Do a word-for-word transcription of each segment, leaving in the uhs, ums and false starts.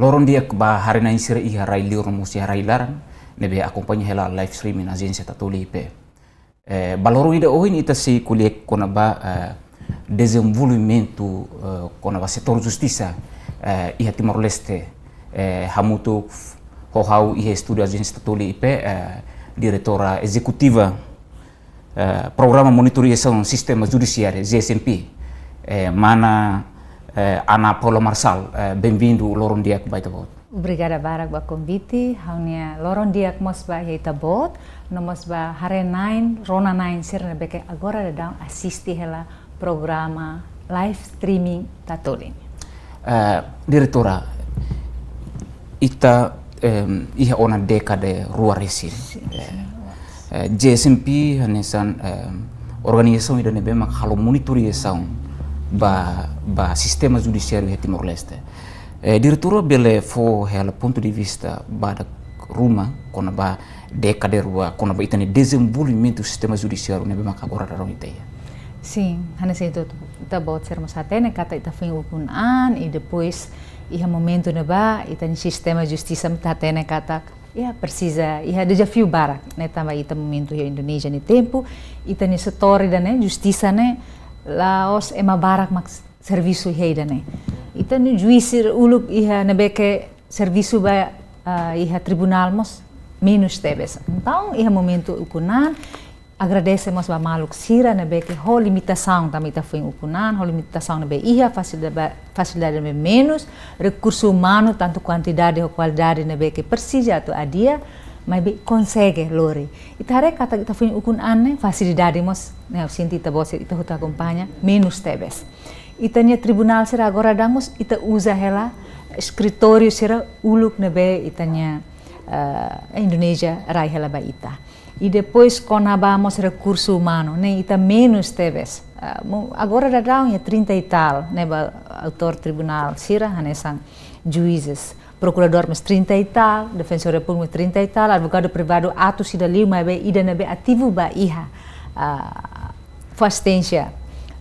Loron di'ak ba haree-na'in sira iha rai-liur no mós iha rai-laran ne'ebé akompaña hela live streaming Ajénsia Tatoli I P. Eh, ba loron ida ohin ita sei ko'alia kona-ba, eh, dezenvolvimentu, eh, kona-ba setór justisa, eh, iha Timor-Leste, eh, hamutuk ho ha'u iha estúdiu Ajénsia Tatoli I P, eh, diretora ezekutiva, eh, Programa Monitorizasaun Sistema Judisiáriu, J S M P, eh, mana, eh, Ana Paula Marçal, eh, benvindu loron di'ak ba ita-boot. Obrigada barak ba konvite, ha'u-nia loron di'ak mós ba iha ita-boot, no mós ba haree-na'in, rona-na'in sira ne'ebé ke agora daudaun asiste hela programa live streaming Tatoli. Eh, diretora, ita, em, iha ona dékada rua resin. Sin, eh, sin. Eh, J S M P hanesan, em, organizasaun ida ne'ebé mak halo monitorizasaun ba, ba sistema judisiáriu iha Timor-Leste. Eh, diretora bele fó hela pontu de vista badak ruma kona-ba dékada rua, kona-ba ita-nia dezenvolvimentu sistema judisiáriu ne'ebé mak agora daudaun ita iha. Sin, hanesan ita, ita-boot sira mós hatene katak ita foin ukun an, i depois iha momentu ne'ebá ita-nia sistema justisa mós hatene katak, ya, presiza iha dezafiu barak, ne'e tanba ita momentu iha Indonézia nia tempu, ita-nia setór ida-ne'e, justisa ne'e, la'ós ema barak mak servisu iha ida-ne'e. Ita-nia juís sira uluk iha ne'ebé ke servisu ba, ah, iha tribunál mós menus tebes. Entaun, iha momentu ukun an, agradese mós ba maluk sira ne'ebé ke ho limitasaun tanba ita foin ukun an, ho limitasaun ne'ebé iha, fasilida-, fasilidade ne'ebé menus, rekursu umanu, tantu kuantidade ho kualidade ne'ebé ke presiza atu hadi'a, maibé konsege lori. Ita haree katak ita foin ukun an ne'e, fasilidade mós, ne'e, ha'u sente ita-boot sira, ita hotu akompaña, menus tebes. Ita-nia tribunál sira agora daudaun mós ita uza hela eskritóriu sira uluk ne'ebé ita-nia, eh, Indonézia rai hela ba ita. I depois kona-ba mós rekursu umanu, ne'e ita menus tebes. Eh, mo-, agora daudaun iha trinta e tal, ne'e ba autór tribunál sira, hanesan juízes, prokuradór mós trinta e tal, defensór públiku trinta e tal, advogadu privadu atus ida liu, maibé ida ne'ebé ativu ba iha, ah, fó asisténsia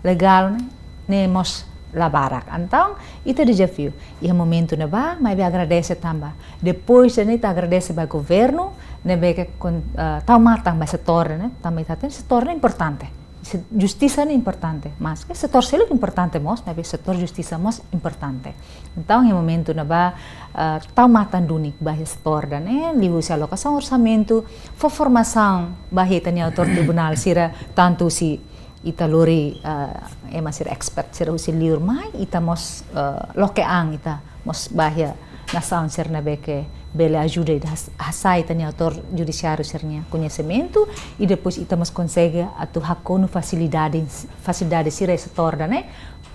legál ne'e, ne'e mós la barak. Entaun, ita dezafiu. Iha momentu ne'ebá, maibé agradese tanba. Depois de ne'e ita agradese ba governu, ne'ebé ke kon-, ah, tau matan ba setór ne'e, tanba ita hatene setór ne'e importante. Se-, justisa ne'e importante, maske setór seluk importante mós, maibé setór justisa mós importante. Entaun, iha momentu ne'ebá, ah, tau matan duni ba setór ida-ne'e, liuhusi alokasaun orsamentu, fó formasaun ba ita-nia autór tribunál sira, tantu husi ita lori, ah, ema sira expert sira husi liur mai, ita mós, ah, loke an ita mós ba iha nasaun sira ne'ebé ke bele ajuda ida has-, hasai ita-nia autór judisiáriu sira-nia koñesimentu, i depois ita mós konsege atu hakonu fasilidade, fasilidade sira iha setór ida-ne'e,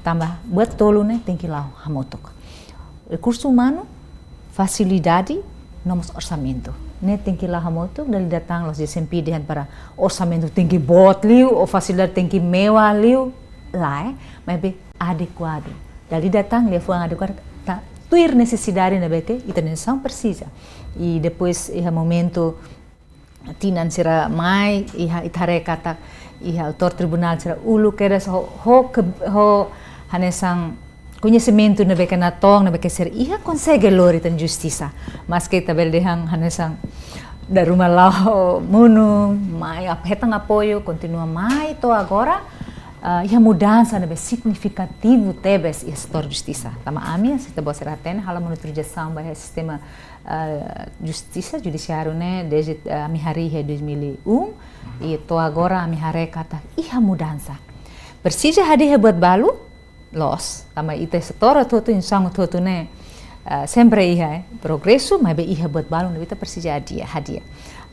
tanba buat tolu ne'e tenke la'o hamutuk. Rekursu umanu, fasilidade, no mós orsamentu. Ne'e tenke la'o hamutuk, dala ida tan la'ós J S M P dehan para orsamentu tenke boot liu, ou fasilidade tenke mewah liu, lae, maibé adekuadu. Dala ida tan liafuan adekuadu, ita tuir nesesidade ne'ebé ke ita-nia nasaun presiza. I depois iha momentu tinan sira mai, iha ita haree katak, iha autór tribunál sira uluk kedas ho, ho ke, ho hanesan koñesimentu ne'ebé ke natoon, ne'ebé ke sira iha konsege lori ita-nia justisa. Maske ita bele dehan hanesan dala ruma la'o monu, mai ap-, hetan apoiu, kontinua mai to'o agora, ah, iha mudansa ne'ebé signifikativu tebes iha setór justisa. Tanba ami, se ita-boot sira hatene, halo monitorizasaun ba iha sistema, ah, justisa, judisiáriu ne'e, dezde, ah, ami harii iha dois mil e um, i to'o agora ami haree katak iha mudansa. Presiza hadi'a buat balu, loos, tanba ita setór hotu-hotu, instituisaun hotu-hotu ne'e, ah, sempre iha, eh, progresu, maibé iha buat balu ne'ebé ita presiza hadi'a, hadi'a.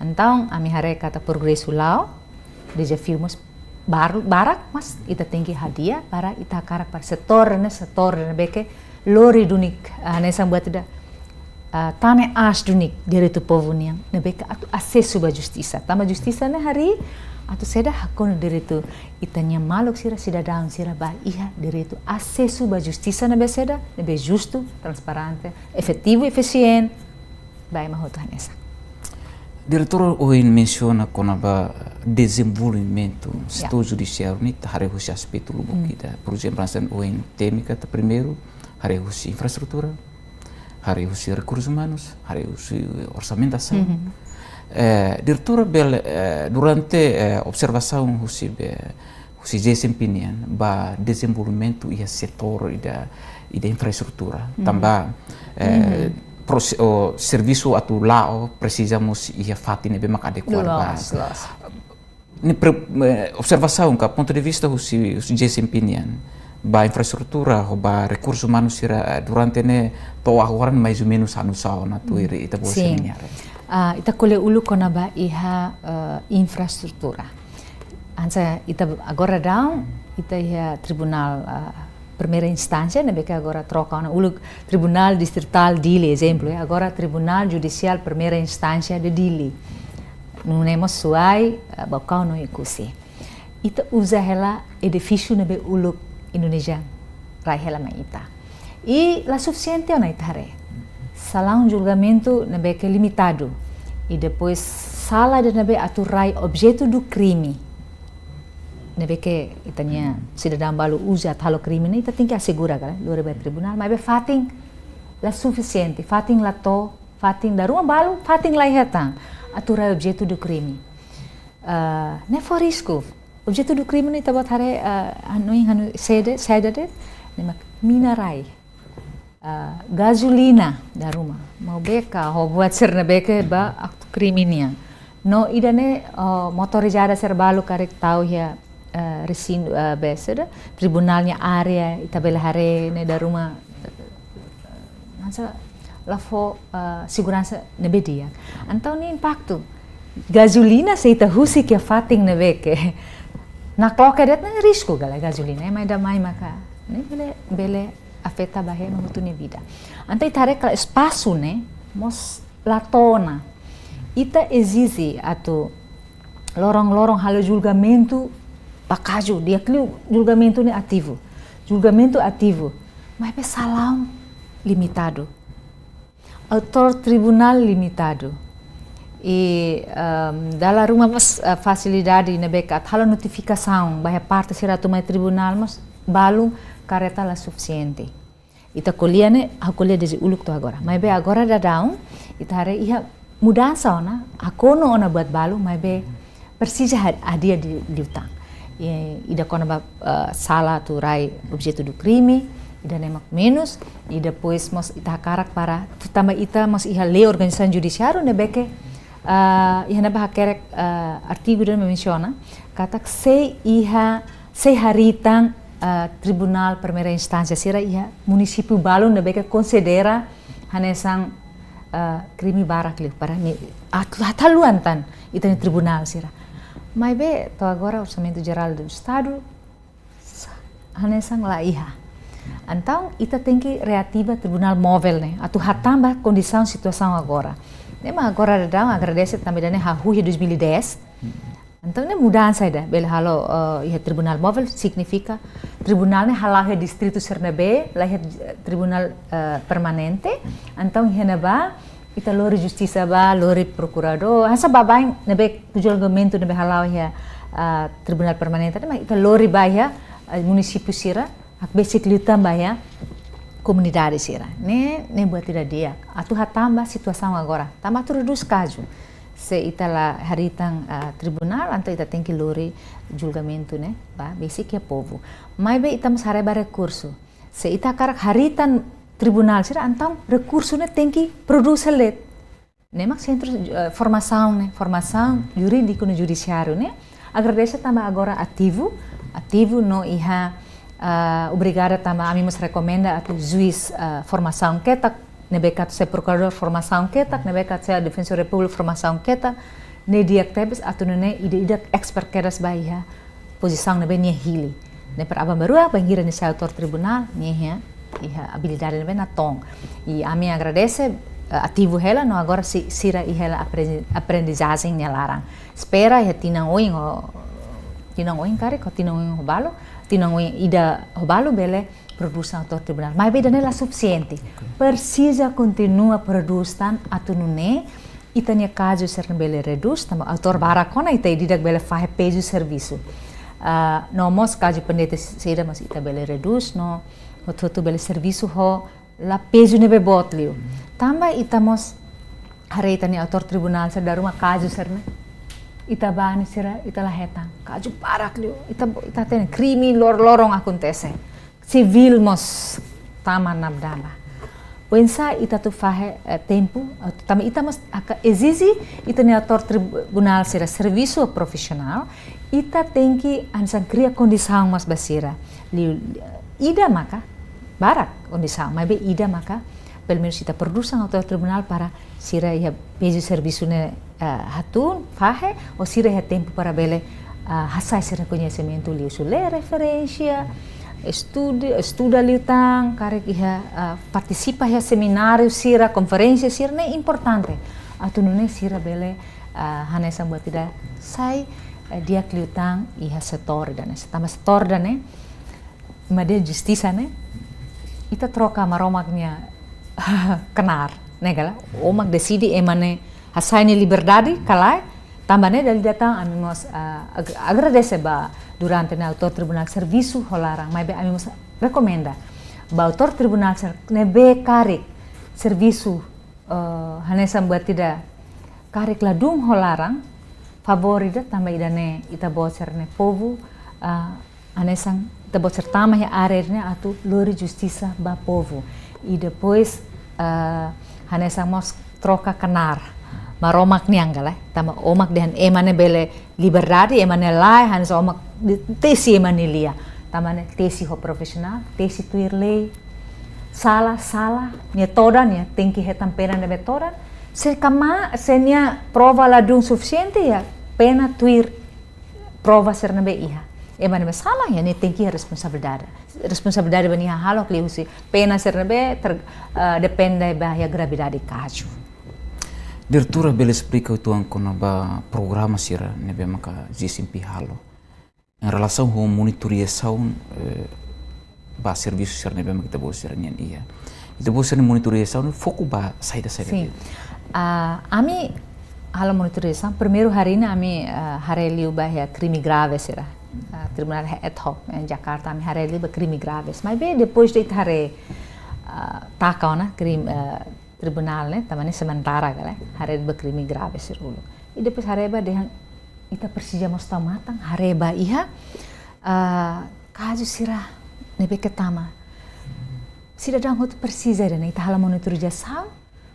Entaun, ami haree katak progresu la'o, dezafiu mós bar-, barak, mas ita tenke hadi'a para ita hakarak para setór ne'e, setór ne'ebé ke lori duni, ah, hanesan buat ida, ah, tane aas duni direitu povu nian, ne'ebé ke atu asesu ba justisa. Tanba justisa ne'e harii atu saida, hakonu direitu ita-nia maluk sira, sidadaun sira ba iha direitu asesu ba justisa ne'ebé saida, ne'ebé justu, transparente, efetivu, efisiente, ba ema hotu hanesan. Diretora ohin mensiona kona-ba dezenvolvimentu, ya, setór judisiáriu ne'e ita haree husi aspetu lubuk, hmm, ida. Por ezemplu, hanesan ohin temi katak primeiru, haree husi infraestrutura, haree husi rekursus umanus, haree husi orsamentasaun. Mhm. Eh, diretora bele, eh, durante, eh, observasaun husi be, husi J S M P nian, ba dezenvolvimentu iha setór ida, ida infraestrutura. Mhm. Tanba, eh, Mhm. prose-, o, servisu atu la'o presiza mós iha fatin ne'ebé mak adekuadu ba. Loos, loos. Ne'e pre-, eh, observasaun ka pontu de vista husi, husi J S M P nian ba infraestrutura, ho ba rekursus umanus sira, eh, durante ne'e to'o agora maizumenus hanusá ona tuir ita-boot Sin. sira-nia haree. Ah, ita ko'alia uluk kona-ba iha, eh, infraestrutura. Hanesan ita agora daudaun, ita iha tribunál, ah, primeira instánsia, ne'ebé ke agora troka ona uluk Tribunál Distritál Dili, ezemplu, eh, agora Tribunál Judisiál Primeira Instánsia de Dili. Nune'e mós Suai, eh, Baucau no Oekusi. Ita uza hela edifísiu ne'ebé uluk Indonézia rai hela mai ita. I la sufisiente ona ita haree. Salaun julgamentu ne'ebé ke limitadu. I depois sala ida ne'ebé atu rai objetu do krime. Ne'ebé ke ita-nia sidadaun balu uza atu halo krime ne'e, ita tenke asegura ka lae, lori ba tribunál, maibé fatin la sufisiente, fatin la to'o, fatin dala ruma balu, fatin la iha tan atu rai objetu do krime. Ah, ne'e fó risku. Objetu do krime ne'e ita-boot haree, ah, hanoin, hanoin, saida, saida de'it, ne'e mak mina-rai. Ah, gazolina dala ruma. Maubé ka ho buat sira ne'ebé ke ba aktu krime nian. No ida-ne'e, ah, motorizada sira balu karik tau iha, ah, resin-, ah, be saida, tribunál nia área, ita bele haree ne'e dala ruma, hanesan la fó, ah, seguransa ne'ebé di'ak. Entaun ne'e impaktu. Gazolina se ita husik iha fatin ne'ebé ke nakloke de'it ne'e risku ka lae gazolina. Ema ida mai maka ne'e bele, bele afeta ba ema hotu nia vida. Entaun ita haree ka lae espasu ne'e mós la to'o ona. Ita ezije atu loron-loron halo julgamentu ba kaju, di'ak liu julgamentu ne'e ativu. Julgamentu ativu. Maibé salaun limitadu. Autór tribunál limitadu. I, ehm, dala ruma mós, eh, fasilidade ne'ebé ke atu halo notifikasaun ba iha parte sira atu mai tribunál mós balun karreta la sufisiente. Ita ko'alia ne'e, ha'u ko'alia dezde uluk to'o agora. Maibé agora daudaun, ita haree iha mudansa ona, hakonu ona buat balu, maibé presiza ha-, hadi'a di-, liután. I, ida kona-ba, eh, sala atu rai objetu do krime, ida-ne'e mak menus, i depois mós ita hakarak para, tanba ita mós iha lei organizasaun judisiáriu ne'ebé ke, eh, iha ne'ebá hakerek, eh, artigu ida mensiona, katak sei iha, sei hari'i tan, eh, tribunál primeira instánsia sira iha munisípiu balu ne'ebé ke konsidera hanesan, eh, krime barak liu para ne'e atu, atu haluan tan ita-nia tribunál sira. Maibé to'o agora Orsamentu Jerál do Estadu sa-, hanesan la iha. Entaun ita tenke reativa tribunál móvel ne'e atu hatán ba kondisaun situasaun agora. Ne'e mak agora daudaun agradese tanba ida-ne'e hahú iha dois mil e dez. Entaun ne'e mudansa ida, bele halo, eh, iha tribunál móvel signifika tribunál ne'e hala'o iha distritu sira ne'ebé, la iha, eh, tribunál, eh, permanente. Entaun iha ne'ebá ita lori justisa bá, lori prokuradór, hanesan baibain ne'ebé ku julgamentu ne'ebé hala'o iha, eh, tribunál permanente, ne'e mak ita lori bá iha, eh, munisípiu sira, atu besik liután ba iha komunidade sira. Ne'e, ne'e buat ida di'ak. Atu hatán ba situasaun agora. Tanba atu redús kaju. Se ita la hari'i tan, ah, tribunál, entaun ita tenke lori julgamentu ne'e ba besik iha povu. Maibé ita mós haree ba rekursu. Se ita hakarak hari'i tan tribunál sira, entaun rekursu ne'e tenke prodús hela de'it. Ne'e mak sentru, eh, formasaun ne'e, formasaun jurídiku no judisiáriu ne'e. Agradese tanba agora ativu, ativu no iha, ah, obrigada tanba ami mós rekomenda atu juís, ah, formasaun ketak, ne'ebé ke atu sai prokuradór formasaun ketak, ne'ebé ke atu sai defensór da públiku formasaun ketak, ne'e di'ak tebes atu nune'e ida-idak expert kedas ba iha pozisaun ne'ebé nia hili. Ne'e para aban-bainrua, bainhira nia sai autór tribunál, nia iha, iha abilidade ne'ebé natoon. I ami agradese, eh, ativu hela, no agora si-, sira iha hela apre-, aprendizajen nia laran. Espera iha tinan oin ho, tinan oin karik, ho tinan oin ho balu, tinan oin ida ho balu bele prodús autór tribunál. Maibé ida-ne'e la sufisiente. Oke. Presiza kontinua prodús tan atu nune'e ita-nia kazu sira bele redús, tanba autór barak ona ita ida-idak bele fahe pezu servisu. Ah, no mós kazu pendente sira mós ita bele redús, no hotu-hotu bele servisu ho la pezu ne'ebé boot liu. Tanba ita mós haree ita-nia autór tribunál sira dala ruma kazu sira-ne'e. Ita bá ne'e sira, ita la hetan. Kazu barak liu. Ita, ita hatene krime lor-, loron akontese. Sivíl mós tama nabdaba. Oinsá ita atu fahe, eh, tempu, eh, tanba ita mós aka-, ezije ita-nia autór tribunál sira servisu profisionál, ita tenke hanesan kria kondisaun mós ba sira. Liu, ida maka, barak kondisaun, maibé ida maka, pelumenus ita produsaun autór tribunál para sira iha pezu servisu ne'e, eh, hatún, fahe, ou sira iha tempu para bele, eh, hasai sira koñesimentu liuhusi lee referénsia, estuda, estuda liután, karik iha, eh, partisipa iha semináriu sira, konferénsia sira-ne'e importante. Atu nune'e sira bele, eh, hanesan buat ida sai, eh, di'ak liután iha setór ida-ne'e. Tanba setór ida-ne'e, madeira justisa ne'e, ita troka Maromak nia knaar, ne'e ka lae? Ó mak deside ema ne'e hasai nia liberdade ka lae, tanba ne'e dala ida tan ami mós, ah, ag-, agradese ba durante ne'e autór tribunál servisu ho laran, maibé ami mós rekomenda ba autór tribunál sira ne'ebé karik servisu, eh, hanesan buat ida karik ladún ho laran, favór ida tanba ida-ne'e ita-boot sira-ne'e povu, ah, hanesan ita-boot sira tama iha área ne'e atu lori justisa ba povu. I depois, ah, hanesan mós troka knaar. Maromak nian ka lae, tanba ó mak dehan ema ne'e bele liberdade, ema ne'e lae, hanesan ó mak de-, tesi ema nia lia. Tanba ne'e tesi ho profisionál, tesi tuir lei. Sala, sala, nia todan, nia tenke hetan pena ne'ebé todan. Se kama, se nia prova ladún sufisiente, iha pena tuir prova sira ne'ebé iha. Ema ne'ebé sala, iha nia tenke iha responsabilidade. Responsabilidade ba nia hahalok liuhusi pena sira ne'ebé ter-, eh, depende ba iha gravidade kazu. Diretora bele esplika uitoan kona-ba programa sira ne'ebé maka G C M P halo em relação ho monitorizasaun, eh, ba servisu sira ne'ebé maka ita-boot sira-nian iha. Ita-boot sira-nia monitorizasaun foku ba saida-saida? Sin. De'it? Ah, ami halo monitorizasaun, primeiru harii ne'e ami, ah, haree liu ba iha krime grave sira. Ah, tribunál ad hoc, eh, Jakarta, ami haree liu ba krime graves. Maibé depois de ita haree, ah, taka ona krime, ah, tribunál ne'e, tanba ne'e sementara ka lae, haree ba krime grave sira uluk. I depois haree ba dehan ita presiza mós tau matan, haree ba iha, ah, kazu sira ne'ebé ke tama. Sidadaun hotu presiza ida-ne'e, ita halo monitorizasaun,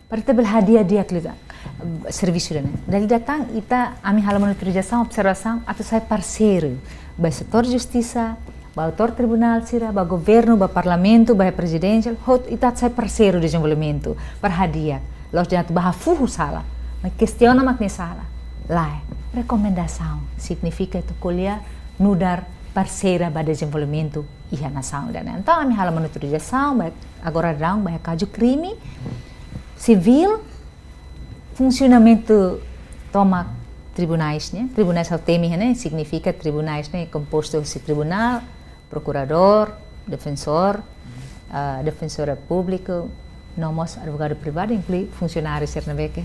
para ita bele hadi'a di'ak liután, eh, servisu ida-ne'e. Dala ida tan ita, ami halo monitorizasaun, observasaun, atu sai parseiru ba setór justisa, ba autór tribunál sira, ba governu, ba parlamentu, ba prezidénsia, hotu ita sai parseiru dezenvolvimentu, para hadi'a. La'ós dehan atu bá hafuhu sala, mas kestiona mak nia sala. Lae, rekomendasaun signifika ita ko'alia nu'udar parseira ba dezenvolvimentu iha nasaun ida-ne'e. Entaun, ami halo monitorizasaun, ba, agora daudaun, ba kazu krime sivíl, funsionamentu tomak tribunais ne'e. Tribunais ha'u temi iha ne'e, signifika tribunais ne'e kompostu husi tribunál, prokuradór, defensór, ah, defensora públiku, no mós advogadu privadu, inklui funsionáriu sira ne'ebé ke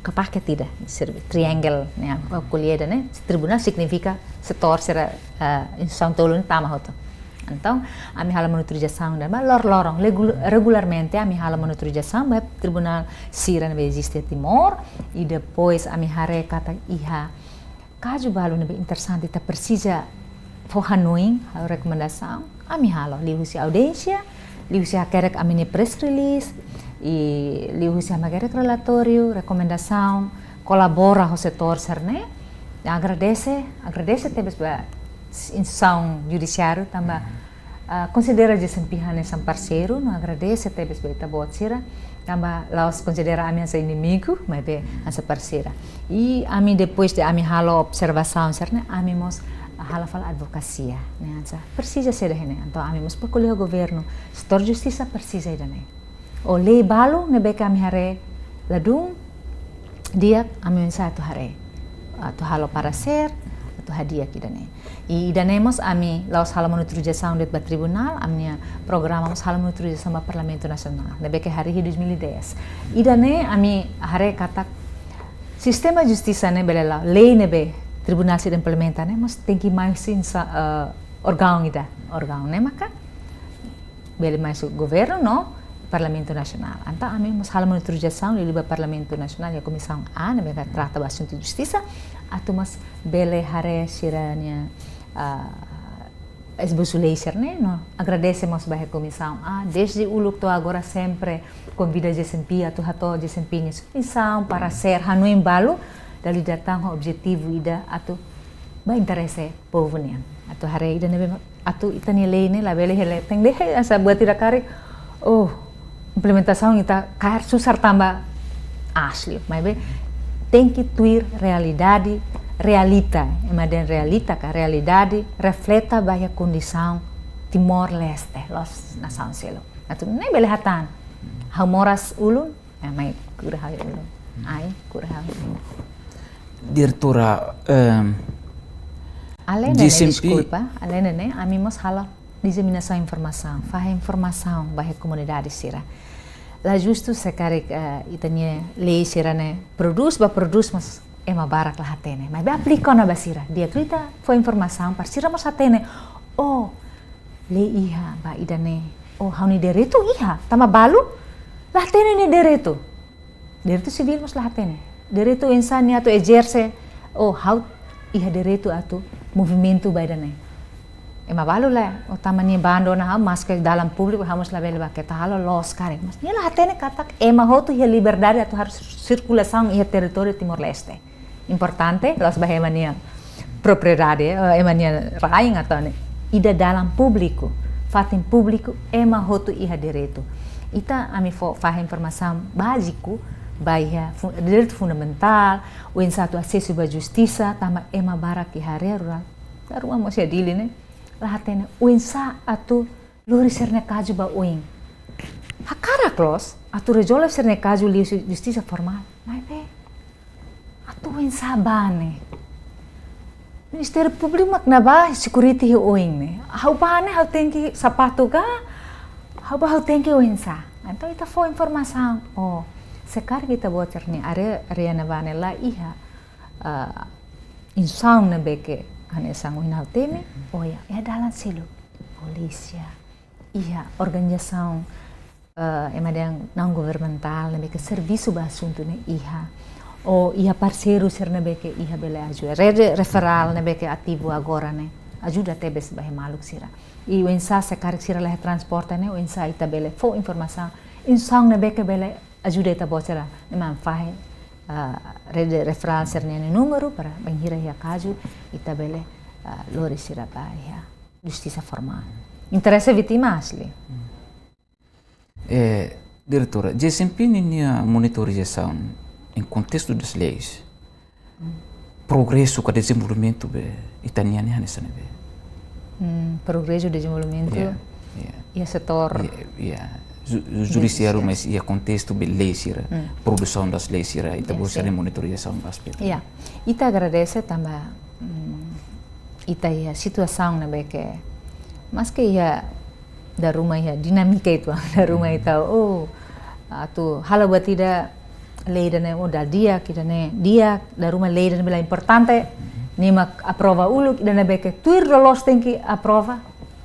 ka paket ida, sira triangle ne'e, ha'u ko'alia ida-ne'e, tribunál signifika setór sira, ah, instituisaun tolu ne'e tama hotu. Entaun, ami halo monitorizasaun ida-ne'e ba loroloron, regul-, regularmente ami halo monitorizasaun ba tribunál sira ne'ebé eziste iha Timor, i depois ami haree katak iha kazu balu ne'ebé interesante ita presiza fó hanoin, halo rekomendasaun, ami halo, liuhusi audiénsia, liuhusi hakerek ami-nia press release, i liuhusi ami hakerek relatóriu, rekomendasaun, kolabora ho setór sira-ne'e. Agradese, agradese tebes ba instituisaun judisiáriu tanba, ah, konsidera G C M P hanesan parseiru, no agradese tebes ba ita-boot sira, tanba la'ós konsidera ami hanesan inimigu, maibé hanesan parseira. I ami, depois de ami halo observasaun sira-ne'e, ami mós halo fali advokasia, ne'e hanesan presiza saida iha ne'e. Entaun ami mós bá ko'alia ho governu, setór justisa presiza ida-ne'e. Ou lei balu ne'ebé ke ami haree ladún di'ak, ami oinsá atu haree, atu halo parseiru, atu hadi'a ida-ne'e. I ida-ne'e mós ami la'ós halo monitorizasaun de'it ba tribunál, ami-nia programa mós halo monitorizasaun ba Parlamentu Nasionál, ne'ebé ke harii iha dois mil e dez. Ida-ne'e ami haree katak sistema justisa ne'e bele la'o, lei ne'ebé tribunál sira implementa ne'e mós tenke mai husi insa-, eh, órgaun ida, órgaun ne'e maka bele mai husi governu no Parlamentu Nasionál. Entaun ami mós halo monitorizasaun liuliu ba Parlamentu Nasionál, iha Komisaun A ne'ebé ke trata ba asuntu justisa, atu mós bele haree sira-nia, ah, esbosu lei sira-ne'e, no agradese mós ba iha Komisaun A, desde uluk to'o agora sempre konvida G S M P atu hato'o G S M P nia submisaun para ser hanoin balu, dala ida tan ho objetivu ida atu ba interese povu nian. Atu haree ida ne'ebé atu ita-nia lei ne'e labele iha leten de'it, hanesan buat ida karik, oh, implementasaun ita kaer susar tanba aas liu. Maibé tenke tuir realidade, realita, ema dehan realita ka realidade, refleta ba iha kondisaun Timor-Leste, la'ós nasaun seluk. Atu ne'e bele hatán. Ha'u moras ulun, eh, mai kura ha'u ulun. Ai, kura ha'u. Diretora, ehm, além de G S M P, deskulpa, além de ne'e, ami mós halo diseminasaun informasaun, fahe informasaun ba iha komunidade sira. La justu se karik, eh, ita-nia lei sira-ne'e prodús, ba prodús, mas ema barak la hatene. Maibé aplika ona ba sira. Di'ak liu ita fó informasaun para sira mós hatene. Oh, lei iha ba ida-ne'e. Oh, ha'u-nia direitu iha. Tanba balu la hatene nia direitu. Direitu sivíl mós la hatene. Direitu oinsá nia atu ezerse. Oh, ha'u iha direitu atu movimentu ba ida-ne'e. Ema balu la, oh, tanba nia bandu ona ha'u, maske dalan públiku, ha'u mós labele bá keta, halo loos karik. Mas nia la hatene katak ema hotu iha liberdade atu halo sir-, sirkulasaun iha territóriu Timor-Leste. Importante, la'ós ba ema nia propriedade, eh, ema nia rain atu ne'e. Ida dalan públiku, fatin públiku, ema hotu iha direitu. Ita ami fó, fahe informasaun báziku ba iha fu-, direitu fundamentál, oinsá atu asesu ba justisa, tanba ema barak iha área rurál. Dala ruma mós iha Dili ne'e, la hatene oinsá atu lori sira-nia kazu ba oin. Hakarak loos atu rezolve sira-nia kazu liuhusi justisa formál. Maibé atu oinsá bá ne'e? Ministériu Públiku mak ne'ebá security iha oin ne'e. Ha'u bá ne'e ha'u tenke sapatu ka, ha'u bá ha'u tenke oinsá. Entaun ita fó informasaun. Oh, se karik ita-boot sira-nia área, área ne'ebá ne'e la iha, ah, instituisaun ne'ebé ke hanesan ohin ha'u temi, oh ya, iha dalan seluk. Polísia, iha organizasaun, eh, ema dehan naun governamentál ne'ebé ke servisu ba asuntu ne'e iha. Ou iha parseiru sira ne'ebé ke iha bele ajuda. Rede referál ne'ebé ke ativu agora ne'e ajuda tebes ba iha maluk sira. I oinsá se karik sira la iha transporte ne'e, oinsá ita bele fó informasaun. Instituisaun ne'ebé ke bele ajuda ita-boot sira. Ne'e mak fahe, eh, rede referál sira-nia númeru para bainhira iha kazu ita bele, eh, lori sira ba iha justisa formál. Interese vítima asli. Eh, diretora, G S M P ninia monitorizasaun em contexto das leis, progresu ka dezenvolvimentu be ita-nian ne'e hanesan ne'ebé? Hmm, progresu dezenvolvimentu, ya, ya, iha setór, ya, ya, ju-, ju-, justisa, judisiáriu, mas iha kontestu be lei sira, hmm, produsaun das leis sira, ita, ya, bele, sin, monitorizasaun ba aspetu. Ya, ita agradese tanba, hmm, ita iha situasaun ne'ebé ke, maske iha dala ruma iha dinámika uitoan, dala ruma ita, oh, atu halo buat ida, lei ida-ne'e, oh, dala di'ak, ida-ne'e di'ak, dala ruma lei ida-ne'ebé la importante, nia mak aprova uluk, ida ne'ebé ke tuir loloos tenke aprova,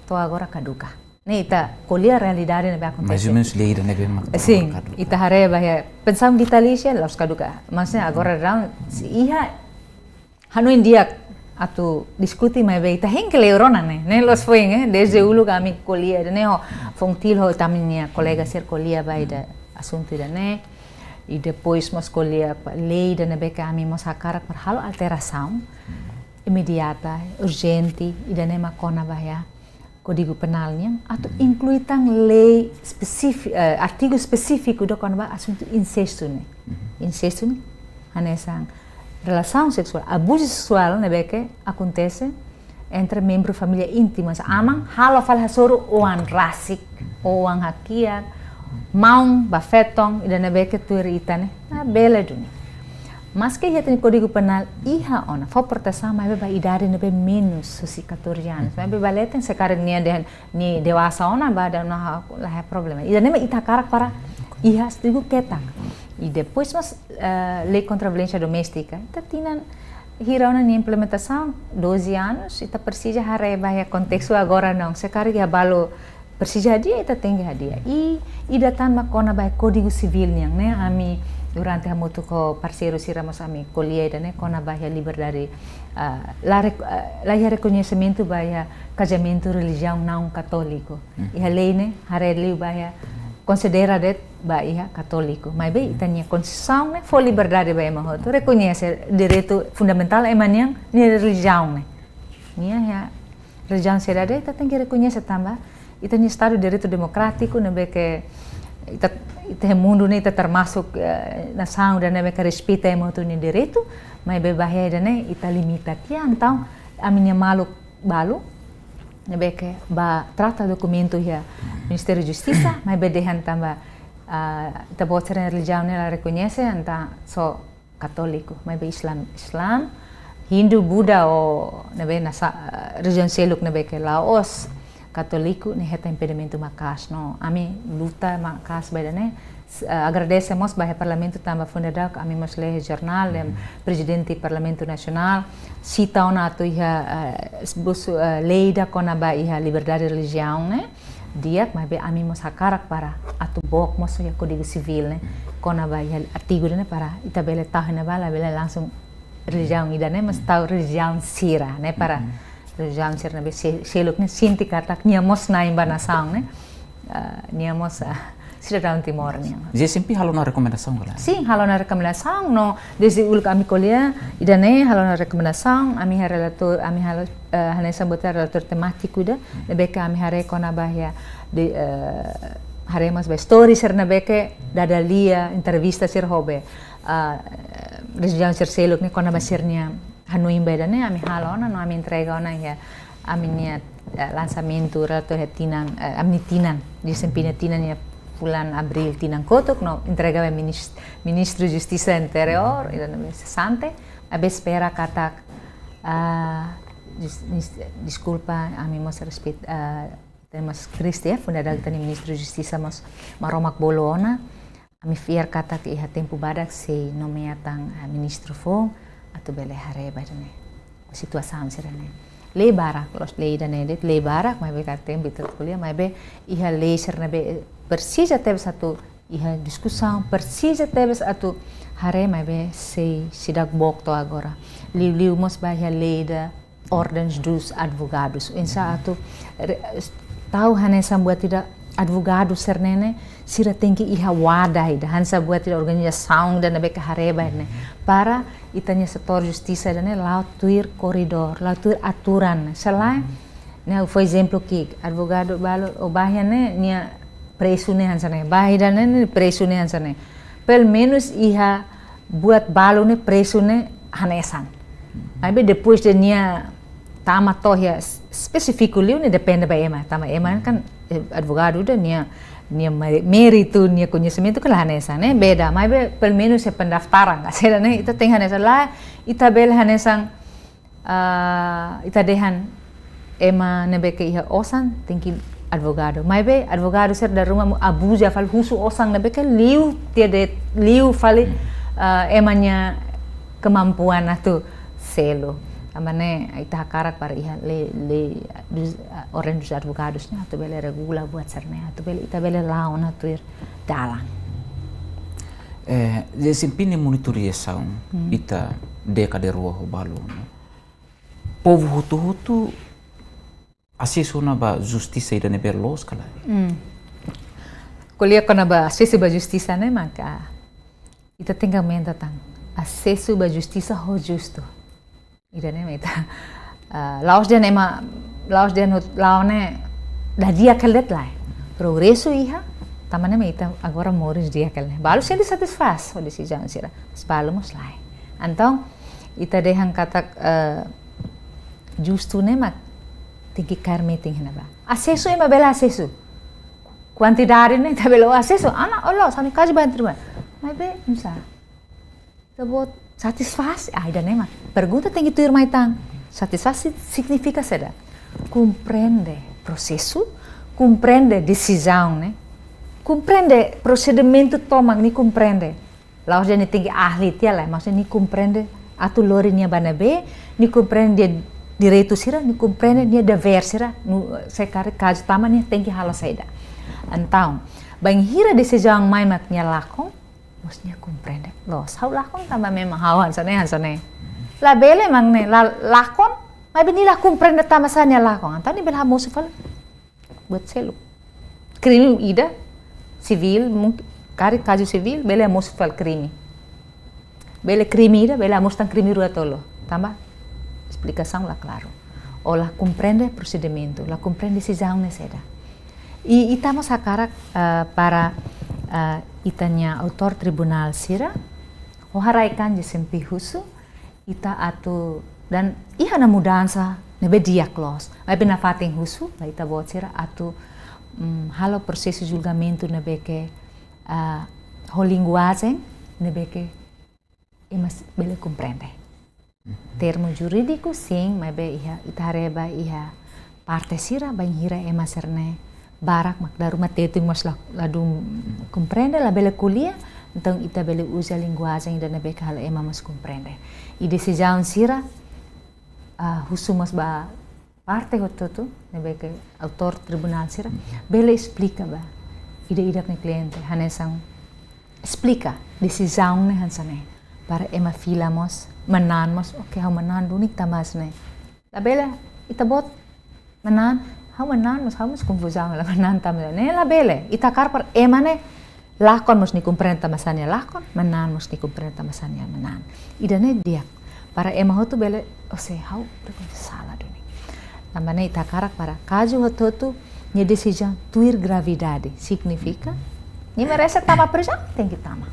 to'o agora kaduka. Ne'e ita ko'alia realidade ne'ebé akontese. Mais ou menos lei ida-ne'ebé mak, sin, kaduka. Ita haree ba iha pensaun vitalísia, la'ós kaduka. Maksudnya agora daudaun, se iha hanoin di'ak atu diskute, maibé ita hein ke lei rona ne'e, ne'e la'ós foin, eh, desde uluk ami ko'alia ida-ne'e ho FONGIPL ho ita-nia kolega sira ko'alia ba ida asuntu ida-ne'e. I depois mós ko'alia ba lei ida ne'ebé ke ami mós hakarak para halo alterasaun imediata, urjente, ida-ne'e mak kona-ba iha Kódigu Penál nian, atu inklui tan lei espesífi-, eh, artigu espesífiku ida kona-ba asuntu insestu ne'e. Mhm. Insestu ne'e hanesan relasaun seksuál, abuzu seksuál ne'ebé ke akontese entre membru família íntimu, hanesan aman halo fali hasoru oan rasik, oan hakiak, maun ba feton, ida ne'ebé ke tuir ita ne'e labele duni. Maske iha ita-nia Kódigu Penál iha ona, fó protesaun, maibé ba idade ne'ebé menus husi catorze anos. Maibé ba leten se karik nia dehan nia dewasa ona, ba daudaun la iha problema. Ida-ne'e mak ita hakarak para iha artigu ketak. I depois mós, eh, lei kontra violénsia doméstika. Ita tinan hira ona nia implementasaun, doze anos, ita presiza haree ba iha kontestu agora não. Se karik iha balu presiza hadi'a, ita tenke hadi'a. I ida tan mak kona-ba Kódigu Sivíl nian ne'e, ami durante hamutuk ho parseiru sira mós ami ko'alia ida-ne'e kona-ba iha liberdade, ah, la rek-, ah, la iha rekoñesimentu ba iha kazamentu relijiaun naun katóliku. Iha lei ne'e haree liu ba iha, konsidera de'it ba iha katóliku. Maibé ita-nia Konstituisaun ne'e fó liberdade ba ema hotu, rekoñese direitu fundamentál ema nian, nia relijiaun ne'e. Nia iha relijiaun saida de'it ita tenke rekoñese tanba ita-nia Estadu de Direitu Demokrátiku ne'ebé ke ita, ita iha mundu ne'e ita termasuk, eh, nasaun ida ne'ebé ke respeita ema hotu nia direitu, maibé ba iha ida-ne'e ita limita tiha, entaun ami-nia maluk balu ne'ebé ke bá trata dokumentu iha Ministériu Justisa, maibé dehan tanba, ah, ita-boot sira-nia relijiaun ne'e la rekoñese, entaun só katóliku, maibé Islam, Islam, Hindu, Buda ou ne'ebé nasa-, ah, relijiaun seluk ne'ebé ke la'ós katóliku ne'e hetan impedimentu maka'as. No ami luta maka'as ba ida-ne'e. S-, ah, agradese mós ba iha Parlamentu tanba foin daudauk ami mós lee jornál, em, Prezidente Parlamentu Nasionál sita ona atu iha, ah, s-, busu, ah, lei ida kona-ba iha liberdade relijiaun ne'e di'ak, maibé ami mós hakarak para atu book mós iha Kódigu Sivíl ne'e kona-ba iha artigu ida-ne'e para ita bele tau iha ne'ebá, labele langsung relijiaun ida-ne'e, mas tau relijiaun sira ne'e para relijiaun sira ne'ebé se-, seluk ne'e sente katak nia mós na'in ba nasaun ne'e, ah, nia mós, ah, sidadaun Timor nian. J C M P halo ona rekomendasaun ka lae? Sin, halo ona rekomendasaun, no desde uluk ami ko'alia ida-ne'e halo ona rekomendasaun, ami iha relatóriu, ami halo, eh, hanesan buat relatóriu temátiku ida, ne'ebé ke ami haree kona-ba iha de, eh, haree mós ba istória sira ne'ebé ke dada lia, entrevista sira ho be, ah, relijiaun sira seluk ne'e kona-ba sira-nia hanoin ba ida-ne'e, ami halo ona no ami entrega ona iha ami-nia, eh, lansamentu relatóriu iha tinan, eh, ami-nia tinan, J C M P nia tinan iha fulan Abríl tinan kotuk, no entrega ba minis-, Ministru Justisa Interiór, ida-ne'e sesante, maibé espera katak, ah, dis-, dis-, deskulpa, ami mós respeit-, ah, temos Kristi, eh, foin daudauk ita-nia Ministru Justisa mós Maromak bolu ona. Ami fiar katak iha tempu badak sei nomeia tan, ah, ministru foun atu bele haree ba ida-ne'e, situasaun sira-ne'e. Lei barak, la'ós lei ida-ne'e de'it, lei barak, maibé ka tempu ita ko'alia, maibé iha lei sira ne'ebé, eh, presiza tebes atu iha diskusaun, presiza tebes atu haree, maibé sei seidauk book to'o agora. Liuliu mós ba iha lei ida Ordem dos Advogados. Oinsá atu re-, tau hanesan buat ida advogadu sira-ne'e ne'e, sira tenke iha wadah ida, hanesan buat ida organizasaun ida ne'ebé ke haree ba ne'e. Para ita-nia setór justisa ida-ne'e la'o tuir koridór, la'o tuir aturan. Se lae, ne'e, fó ezemplu ki'ik, advogadu balu, o ba iha ne'e, nia presu ne'e hanesan ne'e, ba iha ne'e, nia presu ne'e hanesan ne'e. Pelumenus iha buat balu ne'e presu ne'e hanesan. Maibé depois de nia tama to'o iha es-, espesífiku liu ne'e depende ba ema. Tanba ema kan, eh, advogadu ida nia, nia mé-, méritu, nia koñesimentu kan la hanesan, ne'e beda. Maibé pelumenus iha pendaftaran, ka saida ne'e, ita tenke hanesan, la ita bele hanesan, ah, ita dehan ema ne'ebé ke iha osan tenke advogadu. Maibé advogadu sira dala ruma mós abuza fali, husu osan ne'ebé ke liu tiha de'it, liu fali, ah, ema nia kemampuan atu selu. Tanba ne'e ita hakarak para iha lei, lei dos, ah, Ordem dos Advogados ne'e atu bele regula buat sira-ne'e, atu bele, ita bele la'o ona tuir dalan. Eh, desempeñu monitorizasaun ita dékada rua ho balu, no? Povu hotu-hotu asesu ona ba justisa ida ne'ebé loos ka lae? Hmm. Ko'alia kona-ba asesu ba justisa ne'e maka ita tenke aumenta tan. Asesu ba justisa ho justu. Ida-ne'e mak ita, ah, la'ós dehan ema, la'ós dehan hut-, la'o ne'e dadi'ak hela de'it lae. Progresu iha, tanba ne'e mak ita agora moris di'ak hela ne'e. Balu sente satisfás ho desizaun sira. Mas balu mós lae. Entaun, ita dehan katak, eh, justu ne'e mak tenke kaer metin iha ne'ebá. Asesu ema bele asesu. Kuantidade ne'e ita bele asesu. Ana, olo, sani kaji bantu rumah. Maibé, oinsá. Ita-boot satisfás, ah, ida-ne'e mak. Pergunta tenke tuir mai tan. Satisfás si-, signifika saida? Komprende prosesu, komprende desizaun, ne'e? Komprende prosedimentu tomak ne'e, komprende. La'ós dehan nia tenke ahli tiha lae, maksudnya nia komprende atu lori nia ba ne'ebé, nia komprende nia direitu sira, nia komprende nia devér sira, no se karik kazu tama nia tenke halo saida. Entaun, bainhira desizaun mai mak nia lakon, mós nia komprende. Loos, ha'u lakon tanba memang ha'u hanesan ne'e, hanesan ne'e. Labele mak ne'e, la, lakon, maibé nia la komprende tanba sá nia lakon. Entaun nia bele hamosu fali buat seluk. Krime ida, sivíl, mungkin, karik kazu sivíl, bele hamosu fali krime. Bele krime ida, bele hamosu tan krime rua tolu. Tanba esplikasaun la klaru. Ou la komprende prosedimentu, la komprende desizaun ne'e saida. I, ita mós hakarak, eh, para, eh, ita-nia autór tribunál sira, ho haraik-an desempi husu, ita atu, dan iha ona mudansa ne'ebé di'ak loos. Maibé nafatin husu ba ita-boot sira atu, mm, halo prosesu julgamentu ne'ebé ke, ah, ho linguajen ne'ebé ke ema s-, bele komprende. Termu jurídiku, sin, maibé iha, ita haree ba iha parte sira, bainhira ema sira-ne'e barak mak dala ruma Tetun mós la, ladún komprende, labele ko'alia, entaun ita bele uza linguajen ida ne'ebé ke halo ema mós komprende. I desizaun sira, ah, husu mós ba parte hotu-hotu, ne'ebé ke autór tribunál sira, bele esplika ba ida-idak nia kliente, hanesan esplika desizaun ne'e hanesan ne'e, para ema fila mós, manán mós, oke, ha'u manán duni tanba hanesan ne'e. Labele, ita-boot manán, ha'u manán, mas ha'u mós konfuzaun, la manán tanba ne'e, labele. Ita hakarak para ema ne'e lakon mós nia komprende tanba sá nia lakon, manán mós nia komprende tanba sá nia manán. Ida-ne'e di'ak, para ema hotu bele, oh se ha'u, sala duni. Tanba ne'e ita hakarak para kazu hotu-hotu, nia desizaun tuir gravidade, signifika nia merese tama prizaun, tenke tama.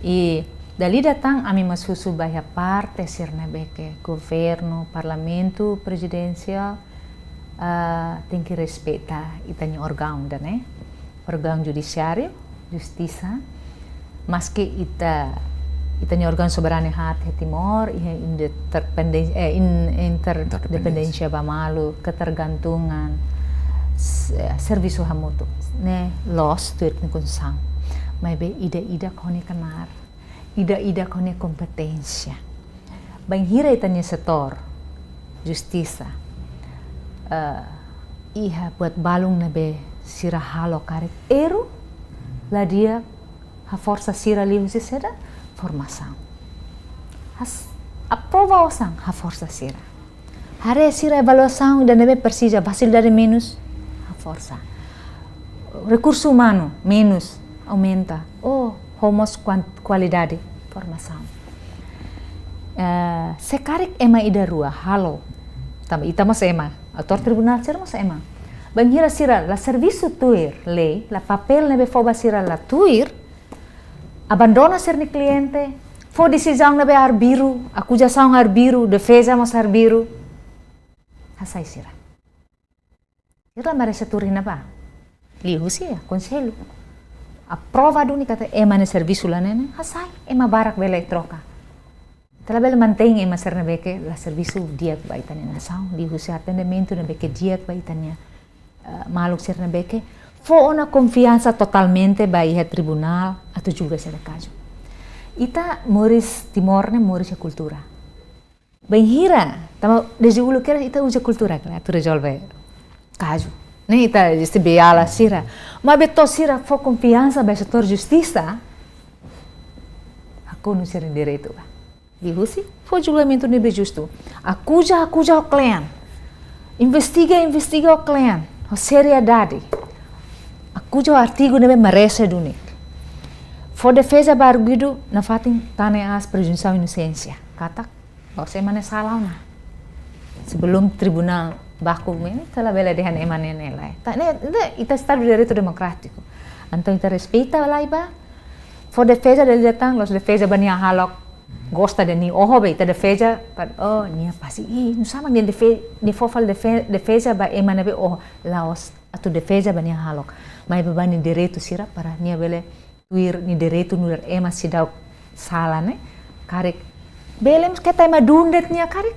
I dala ida tan ami mós husu ba iha parte sira ne'ebé ke governu, parlamentu, prezidénsia, ah, tenke respeita ita-nia órgaun ida-ne'e, órgaun judisiáriu, justisa, maske ita, ita-nia órgaun soberanu haat iha Timor, iha independen-, eh, in-, interdependénsia ba malu, ketergantungan, s-, eh, servisu hamutuk. Ne'e loos tuir nia kondisaun. Maibé ida-idak ho nia knaar, ida-idak ho nia kompeténsia. Bainhira ita-nia setór justisa, eh, iha buat balun ne'ebé sira halo karik erru, la di'ak, haforsa sira liuhusi saida, formasaun. Has-, aprova osan, haforsa sira. Haree sira evolusaun ida ne'ebé presiza, fasilidade menus, haforsa. Rekursu umanu, menus, aumenta. Oh, ho mós kuan-, kualidade, formasaun. Eh, se karik ema ida rua halo, tanba ita mós ema, autór tribunál sira mós ema. Bainhira sira la servisu tuir lei, la papél ne'ebé fó ba sira la tuir, abandona sira-nia kliente, fó desizaun ne'ebé arbiru, akuzasaun arbiru, defeza mós arbiru. Hasai sira. Sira la merese tuir iha ne'ebá. Liuhusi, akonsellu. Aprova duni katak ema ne'e servisu la ne'e ne'e, hasai, ema barak bele troka. Ita labele mantein ema sira ne'ebé ke la servisu di'ak ba ita-nia nasaun, liuhusi atendimentu ne'ebé ke di'ak ba ita-nia, eh, maluk sira ne'ebé ke fó ona konfiansa totalmente ba iha tribunál atu julga sira-nia kazu. Ita moris Timor ne'e moris iha kultura. Bainhira, tanba dezde uluk kedas ita uza kultura, klaru, atu rezolve kazu. Ne'e ita dezde beiala sira. Maibé to'o sira fó konfiansa ba setór justisa, hakonu sira-nia direitu ba. Liuhusi, fó julgamentu ne'ebé justu. Akuza, akuza ho kle'an. Investiga, investiga ho kle'an. Ho seriedade. Akuza ho artigu ne'ebé merese duni. Fó defeza ba arguidu, nafatin tane aas prezunsaun inosénsia. Katak, la'ós ema ne'e sala ona. Sebelum tribunál baku ne'e, ita labele dehan ema ne'e ne'e lai. Ta-, ne'e, ne'e, ita Estadu de Direitu Demokrátiku. Entaun ita respeita lai ba, fó defeza dala ida tan, la'ós defeza ba nia hahalok gosta de'it nia oho be, ita defeza, pa-, oh, nia pasti, ih, nusá mak nia defe-, nia fó fali defe-, defeza ba ema ne'ebé oho, la'ós atu defeza ba nia hahalok. Maibé ba nia direitu sira para nia bele tuir nia direitu nu'udar ema seidauk sala ne'e, karik bele mós keta ema duun de'it nia karik.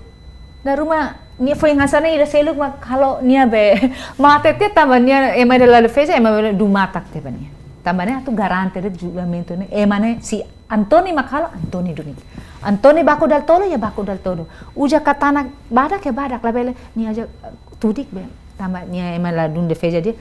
Dala ruma nia foin hanesan ne'e ida seluk mak halo nia be mate tiha tanba nia ema ida la defeza, ema be duun matak tiha ba nia. Tanba ne'e atu garante de'it julgamentu ne'e, ema ne'e se Antoni mak halo, Antoni duni. Antonio baku dala tolu, iha baku dala tolu. Uza katana badak, iha badak, labele, nia aja, eh, tudik be. Tanba nia ema ladún defeza di'ak.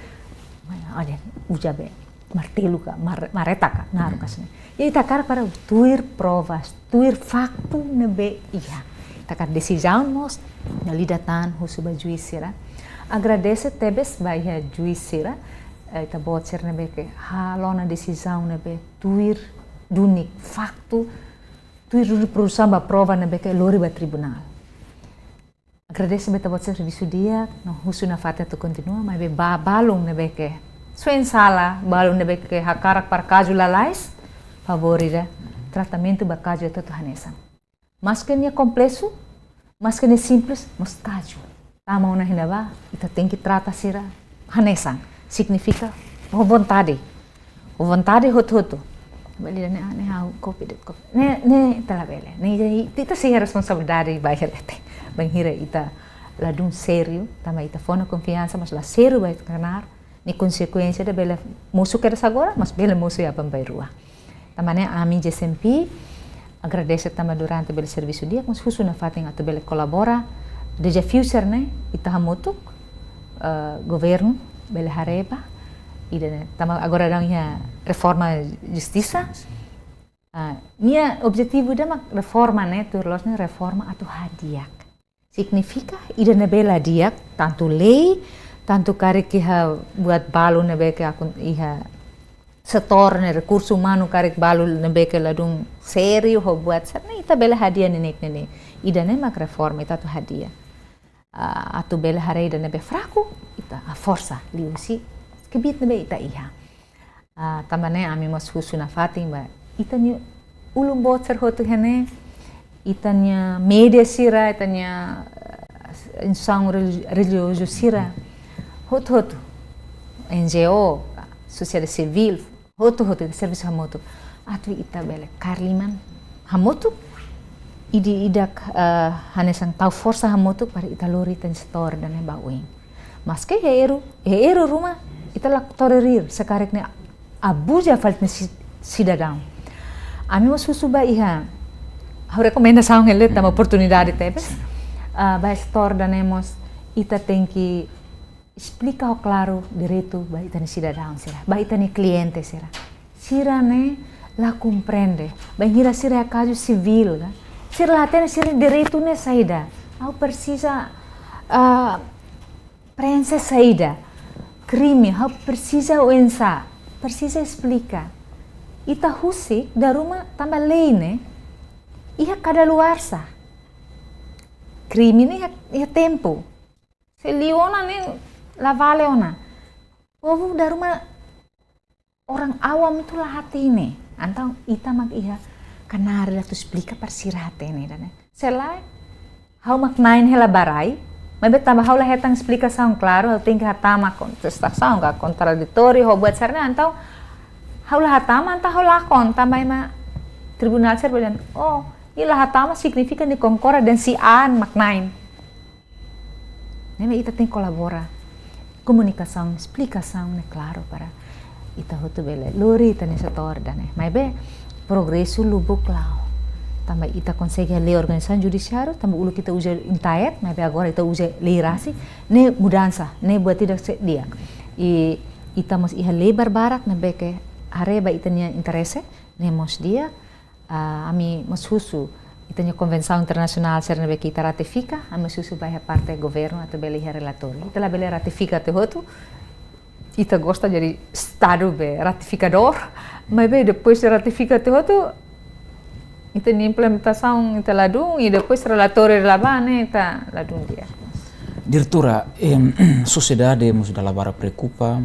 Olha, uza be. Martelu ka, mar-, marreta ka, naruk ka sini. Ita hakarak para tuir provas, tuir faktu ne'ebé iha. Ita hakarak desizaun mós, dala ida tan husu ba juís sira. Agradese tebes ba iha juís sira, eh, ita-boot sira ne'ebé ke halo ona desizaun ne'ebé tuir duni faktu, tuir duni produsaun ba prova ne'ebé ke lori ba tribunál. Agradese ba ita-boot sira servisu di'ak, no husu nafatin atu kontinua, maibé ba balun ne'ebé ke suensala, balun ne'ebé ke hakarak para kazu lalais, favór ida, tratamentu ba kazu atu hanesan. Maske nia kompleksu, maske nia simples, mas kazu. Tama ona iha ne'ebá, ita tenke trata sira hanesan. Signifika, ho vontade. Ho vontade hotu-hotu. Bele ne'e, ah, ne'e ha'u kopi de'it, kopi. Ne'e, ne'e ita labele. Ne'e jadi, ita sei iha responsabilidade ba iha leten. Bainhira ita ladún sériu, tanba ita fó ona konfiansa, mas la sériu ba ita knaar. Ne'e konsekuénsia ida bele mosu kedas agora, mas bele mosu iha aban-bainrua. Tanba ne'e ami J C M P agradese tanba durante bele servisu di'ak, mas husu nafatin atu bele kolabora. Dezafiu sira-ne'e ita hamutuk, eh, governu bele haree ba. Ida-ne'e, tanba agora daudaun iha reforma justisa. Ah, nia objetivu ida mak reforma ne'e, tuir loos ne'e reforma atu hadi'ak. Signifika ida ne'ebé la di'ak, tantu lei, tantu karik iha buat balu ne'ebé ke akon-, iha setór ne'e, rekursu umanu karik balu ne'ebé ke ladún sériu ho buat sira-ne'e, ita bele hadi'a neineik-neineik. Ida-ne'e mak reforma ita atu hadi'a. Ah, atu bele haree ida ne'ebé fraku, ita haforsa liuhusi kbiit ne'ebé ita iha. Ah, tanba ne'e ami mós husu nafatin ba ita-nia ulun boot sira hotu iha ne'e, ita-nia média sira, ita-nia, eh, instituisaun religi-, relijiozu sira, hotu-hotu, N G O, sosiedade sivíl, hotu-hotu ita servisu hamutuk. Atu ita bele kaer liman hamutuk, ida-idak, eh, hanesan tau forsa hamutuk para ita lori ita-nia setór ida-ne'e ba oin. Maske iha erru, iha erru ruma, ita la tolerir, se karik ne'e abuza fali ita-nia si-, sidadaun. Ami mós husu ba iha, ha'u rekomendasaun hela tanba oportunidade tebes, ah, ba setór ida-ne'e mós ita tenke esplika ho klaru direitu ba ita-nia sidadaun sira, ba ita-nia kliente sira. Sira-ne'e la komprende, bainhira sira iha kazu sivíl, ka? Sira la hatene sira-nia direitu ne'e saida. Ha'u presiza, ah, preenxe saida, krime, ha'u presiza oinsá, presiza esplika. Ita husik dala ruma tanba lei ne'e iha kadaluarsa. Krime ne'e iha, iha tempu. Se liu ona ne'e la vale ona. Povu dala ruma orang awam atu la hatene. Entaun ita mak iha knaar atu esplika para sira hatene ida-ne'e. Se lae, ha'u mak na'in hela ba rai, maibé tanba ha'u la hetan esplikasaun klaru, ha'u tenke hatama kontestasaun ka kontraditóriu, ho buat sira-ne'e, entaun ha'u la hatama, entaun ha'u lakon, tanba ema tribunál sira bele dehan, oh, nia la hatama signifika nia konkorda dehan si A mak na'in. Ne'ebé ita tenke kolabora. Komunikasaun, esplikasaun ne'e klaru para ita hotu bele lori ita-nia setór ida-ne'e. Maibé progresu lubuk la'o. Tanba ita konsege lei organizasaun judisiáriu, tanba uluk ita uza intaet, maibé agora ita uza lei rasik, ne'e mudansa, ne'e buat ida se di'ak. I ita mós iha lei barbarak ne'ebé ke haree ba ita-nia interese, ne'e mós di'ak. Ah, ami mós husu, ita-nia konvensaun internasionál sira ne'ebé ke ita ratifika, ami mós husu ba iha parte governu atu bele iha relatóriu. Ita labele ratifika tiha hotu, ita gosta jadi estadu be ratifikadór, maibé depois de ratifika tiha hotu, ita-nia implementasaun ita ladún, i depois relatóriu la bá ne'e ita ladún di'ak. Diretora, em, sosiedade mós dala barak preokupa,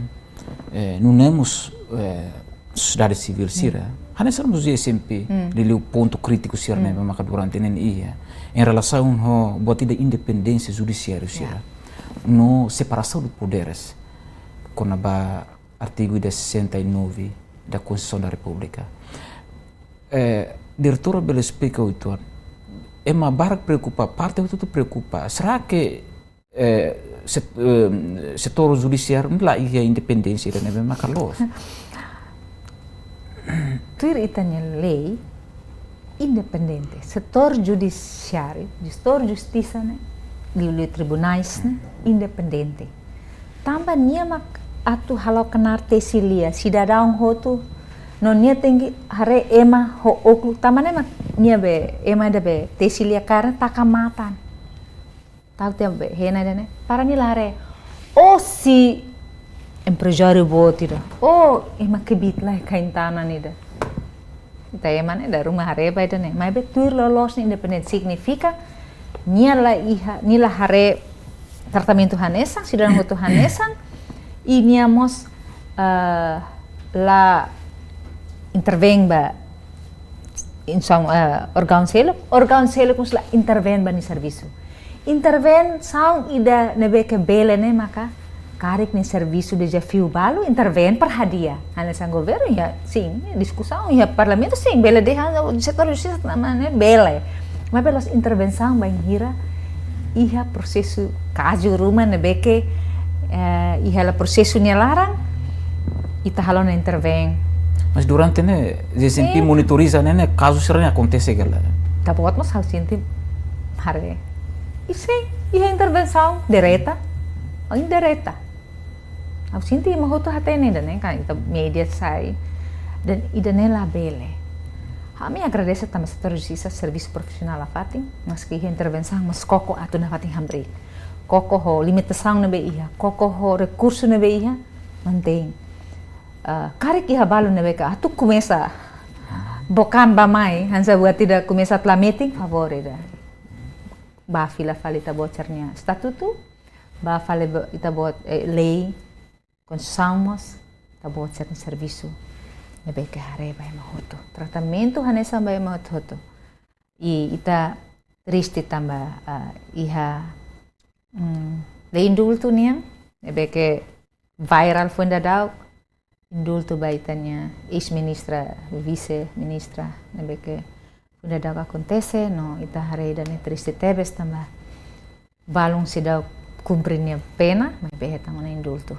eh, nune'e mós, eh, sosiedade sivíl sira. Hmm. Hanesan mós J C M P, hmm, liuliu pontu krítiku sira-ne'e, hmm, maka durante ne'e iha. Em relasaun ho buat ida independénsia judisiáriu sira. Ya. No separasaun de poderes. Kona-ba artigu ida sessenta e nove da Constituição da República. Eh, diretora bele esplika uitoan. Ema barak preokupa, parte hotu-hotu preokupa. Será que eh, set-, eh, setór judisiáriu ne'e la iha independénsia ida ne'ebé maka loos. Tuir ita-nia lei, independente. Setór judisiáriu, setór justisa ne'e, liuliu tribunais ne'e, independente. Tanba nia mak atu halo knaar tesi lia, sidadaun hotu, no nia tenke haree ema ho óklu, tanba ne'e mak nia be, ema ida be tesi lia kaer taka matan. Tau tiha be hena ida ne'e, para nia la haree. Oh, si emprezáriu boot ida. Oh, ema kbiit lai kain tanan ida. Ita ema ne'e dala ruma haree ba ida ne'e. Maibé tuir loloos ne'e independente signifika nia la iha, nia la haree tratamentu hanesan, sidadaun hotu hanesan, i nia mós, eh, la intervein ba instituisaun, eh, órgaun seluk, órgaun seluk mós la intervein ba nia servisu. Intervensaun ida ne'ebé ke bele ne'e maka karik nia servisu dezafiu balu, intervein para hadi'a. Hanesan governu, ya, sin, diskusaun, ya, parlamentu, sin, bele dehan setór justisa, tanba ne'e bele. Maibé la'ós intervensaun bainhira iha prosesu kazu ruma ne'ebé ke, eh, iha hela prosesu nia laran, ita halo ona intervein. Mas durante ne'e, G C M P Sin. monitoriza ne'e, ne'e kazu sira-ne'e akontese ka lae? Ita-boot mós ha'u sente haree. I sin, iha intervensaun direta ou indireta. Ha'u sente ema hotu hatene ida ne'e, kan, ita média sai. Dan ida ne'e labele. Ami agradese tanba setór justisa servisu profisionál nafatin, maski iha intervensaun, mas koko atu nafatin hamriik. Koko ho limitasaun ne'ebé iha, koko ho rekursu ne'ebé iha, mantein. Ah, karik iha balu ne'ebé ke atu komesa bokan bá-mai, hanesan buat ida komesa tla metin, favór ida. Bá fila fali ita-boot sira-nia estatutu, bá fali bo-, ita-boot, eh, lei, konstituisaun mós, ita-boot sira-nia servisu ne'ebé ke haree ba ema hotu. Tratamentu hanesan ba ema hotu-hotu. I ita triste tanba, ah, iha, mm, lei indultu nian, ne'ebé ke viral foin daudauk, indultu ba ita-nia eis-ministra, vise-ministra, ne'ebé ke foin daudauk akontese, no ita haree ida ne'e triste tebes tanba balun seidauk kumpre nia pena, maibé hetan ona indultu.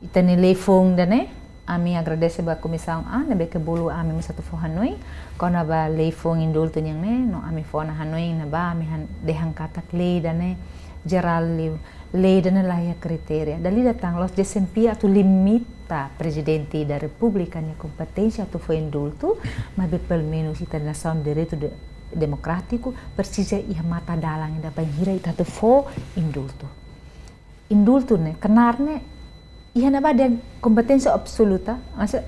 Ita-nia lei foun ida ne'e, ami agradese ba Komisaun A, ne'ebé ke bolu ami mós atu fó hanoin kona-ba lei foun indultu nian ne'e, no ami fó ona hanoin ne'ebá, ami han-, dehan katak lei ida ne'e jerál liu, lei ida ne'e la iha kritéria. Dala ida tan la'ós G C M P atu limita Prezidente da Repúblika nia kompeténsia atu fó indultu, maibé pelumenus ita nasaun direitu de-, demokrátiku presiza iha matadalan ida bainhira ita atu fó indultu. Indultu ne'e, knaar ne'e, iha ne'ebá dehan kompeténsia absoluta, maksud,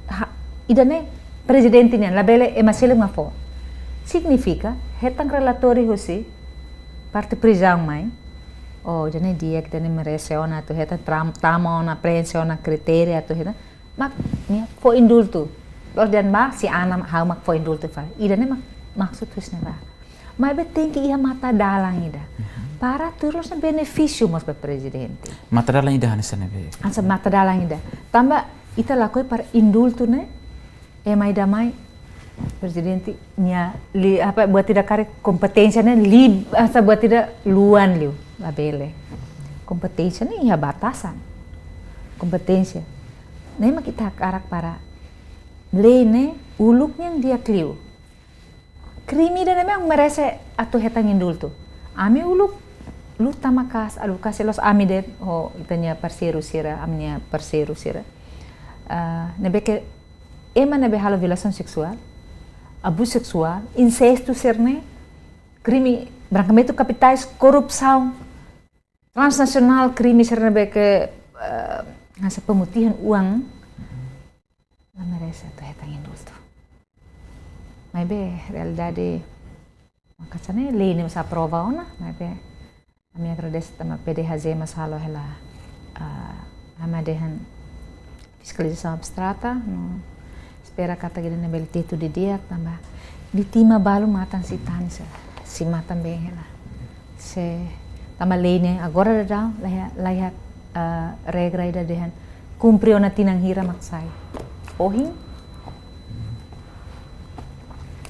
ha, ida ne'e Prezidente nian, labele ema seluk mak fó. Signifika, hetan relatóriu husi parte prizaun mai, oh, ida ne'e di'ak, ida ne'e merese ona atu hetan tram-, tama ona, preenxe ona kritéria atu hetan, mak nia fó indultu. La'ós dehan ba, si Ana ha'u mak fó indultu fali. Ida ne'e mak, maksud husi ne'ebá. Maibé tenke iha matadalan ida. Mhm. Para tuir loos ne'e benefísiu mós ba Prezidente. Matadalan ida hanesan ne'ebé? Hanesan matadalan ida. Tanba ita lakohi para indultu ne'e, ema ida mai, Prezidente nia li-, apa, buat ida karik kompeténsia ne'e li-, hanesan buat ida luan liu, labele. Kompeténsia ne'e iha batasan. Kompeténsia. Ne'e mak ita hakarak para lei ne'e uluk nian di'ak liu. Krime ida ne'e memang merese atu hetan indultu. Ami uluk luta maka'as, advokasia loos ami de'it ho ita-nia parseiru sira, ami-nia parseiru sira. Ah, ne'ebé ke ema ne'ebé halo violasaun seksuál, abuzu seksuál, insestu sira-ne'e, krime brankeamentu kapitais, korrupsaun transnasionál, krime sira ne'ebé ke, eh, hanesan pemutihan uang, la merese atu hetan indultu. Maibé realidade maka hanesan ne'e, lei ne'e mós aprova ona, maibé ami agradese tanba P D H J mós halo hela, ah, ema dehan fiskalizasaun abstrata, no espera katak ida ne'e bele tetu didi'ak tanba vítima balu matan sei tan, sei, sei matan been hela. Sei, tanba lei ne'e agora daudaun, la iha, la iha, ah, regra ida dehan kumpre ona tinan hira mak sai. Ohin,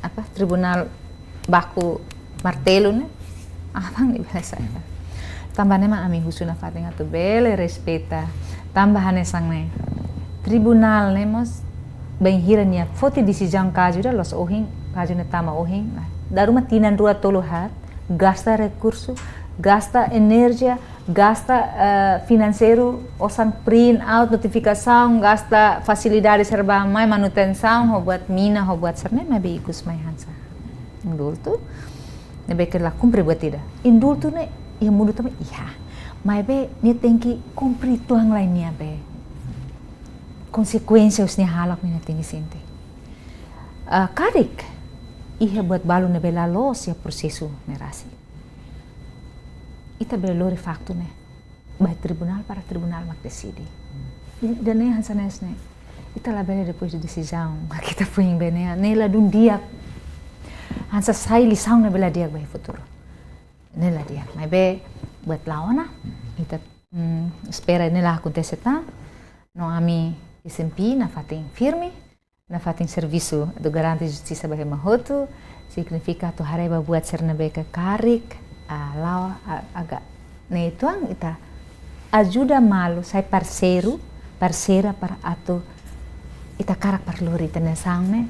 apa, tribunál baku martelu ne'e, aban ne'e bele sai. Tanba ne'e mak ami husu nafatin atu bele respeita. Tanba hanesan ne'e, tribunál ne'e mós bainhira nia foti desizaun kazu ida, la'ós ohin kazu ne'e tama ohin, dala ruma tinan rua tolu haat, gasta rekursu, gasta enerjia, gasta, eh, finanseiru, osan print out, notifikasaun, gasta fasilidade sira ba mai, manutensaun, ho buat mina, ho buat sira-ne'e, maibé ikus mai hanesan indultu, ne'ebé ke la kumpre buat ida. Indultu ne'e, iha mundu tomak iha. Maibé, nia tenke kumpre uitoan lai nia be konsekuénsia husi nia hahalok ne'e nia tenke sente. Ah, karik iha buat balu ne'ebé la loos iha prosesu ne'e rasik, ita bele lori faktu ne'e ba tribunál para tribunál mak deside. Ida-ne'e hanesan ne'e, ita labele depois de desizaun mak ita foin be ne'e, ne'e ladún di'ak. Hanesan sai lisaun ne'ebé la di'ak ba iha futuru. Ne'e la di'ak. Maibé buat la ona, ita, mm, espera ne'e la akontese tan. No ami S M P nafatin firme, nafatin servisu atu garante justisa ba ema hotu, signifika atu haree ba buat sira ne'ebé ke karik, ah, la'o, ah, agak. Ne'e uitoan ita ajuda malu, sai parseiru, parseira para atu ita hakarak para lori ita-nia saun ne'e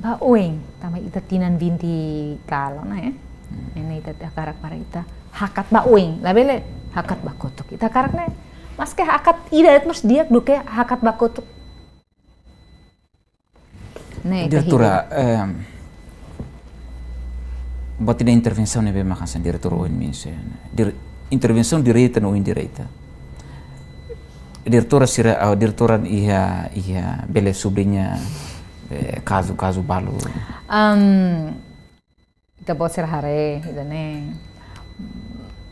ba oin, tanba ita tinan vinte kala ne'e. Hmm. Ne'e ita hakarak para ita hakat ba oin, labele hakat ba kotuk. Ita hakarak ne'e, maske hakat ida de'it mós di'ak duké hakat ba kotuk. Ne'e, ita Diretora, hira. Em, buat ida intervensaun ne'ebé mak hanesan diretora ohin mensiona. Dir-, intervensaun direta no indireta. Diretora sira, ah, diretora iha, iha bele subliña, eh, kazu, kazu balu. Am, ita-boot sira haree, ida-ne'e.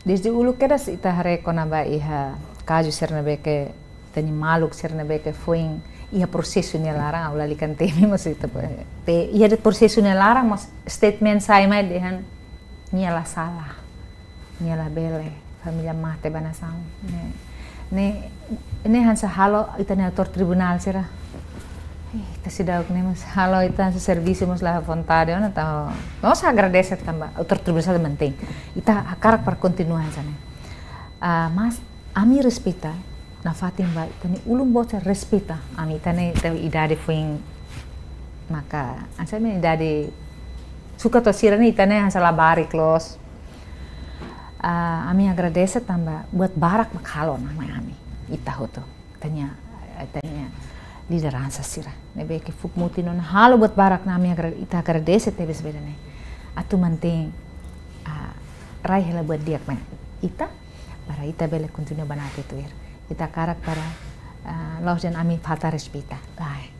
Desde uluk kedas ita haree kona-ba iha kazu sira ne'ebé ke, ita-nia maluk sira ne'ebé ke foin iha prosesu nia laran, ha'u lalika temi, mas ita pe, pe, iha de'it prosesu nia laran, mas statement sai mai dehan nia la sala, nia labele, família mate ba nasaun. Ne'e, ne'e, ne'e hanesan halo ita-nia autór tribunál sira. Ih, ita seidauk ne'e mós halo ita hanesan servisu mós la vontade, ona tau. Mós agradese tanba autór tribunál sira mantein. Ita hakarak para kontinua hanesan ne'e. Ah, mas ami respeita, nafatin ba ita-nia ulun-boot sira respeita. Ami ita-nia, ita idade foin maka, hanesan ami idade sukat to'o sira ne'e ita-nia hanesan labarik loos. Ah, ami agradese tanba buat barak mak halo ona mai ami. Ita hotu. Ita-nia, ita-nia lideransa sira ne'ebé ke fuk mutin ona halo buat barak, no ami agra-, ita agradese tebes ba ida-ne'e. Atu mantein, ah, rai hela buat di'ak mai ita, para ita bele kontinua banati tuir. Ita hakarak para, ah, la'ós dehan ami falta respeita. Lae.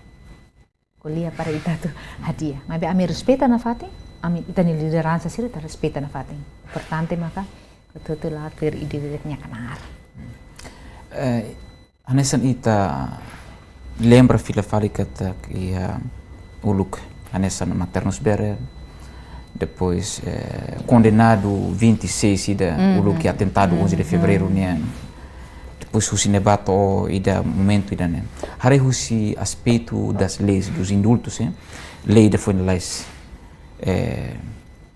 Ko'alia para ita atu hadi'a. Maibé ami respeita nafatin, ami ita-nia lideransa sira ita respeita nafatin. Importante maka hotu-hotu la'o tuir ida-idak nia knaar. Eh, hanesan ita lembra fila fali katak iha uluk hanesan Maternus Bere, depois, eh, kondenadu vinte e seis ida, uhum, uluk iha atentadu, uhum, onze de fevereiro nian. Depois husi ne'ebá to'o ida momentu ida-ne'e. Haree husi aspeitu das leis, dos indultos, eh? Lei ida foin lalais, eh,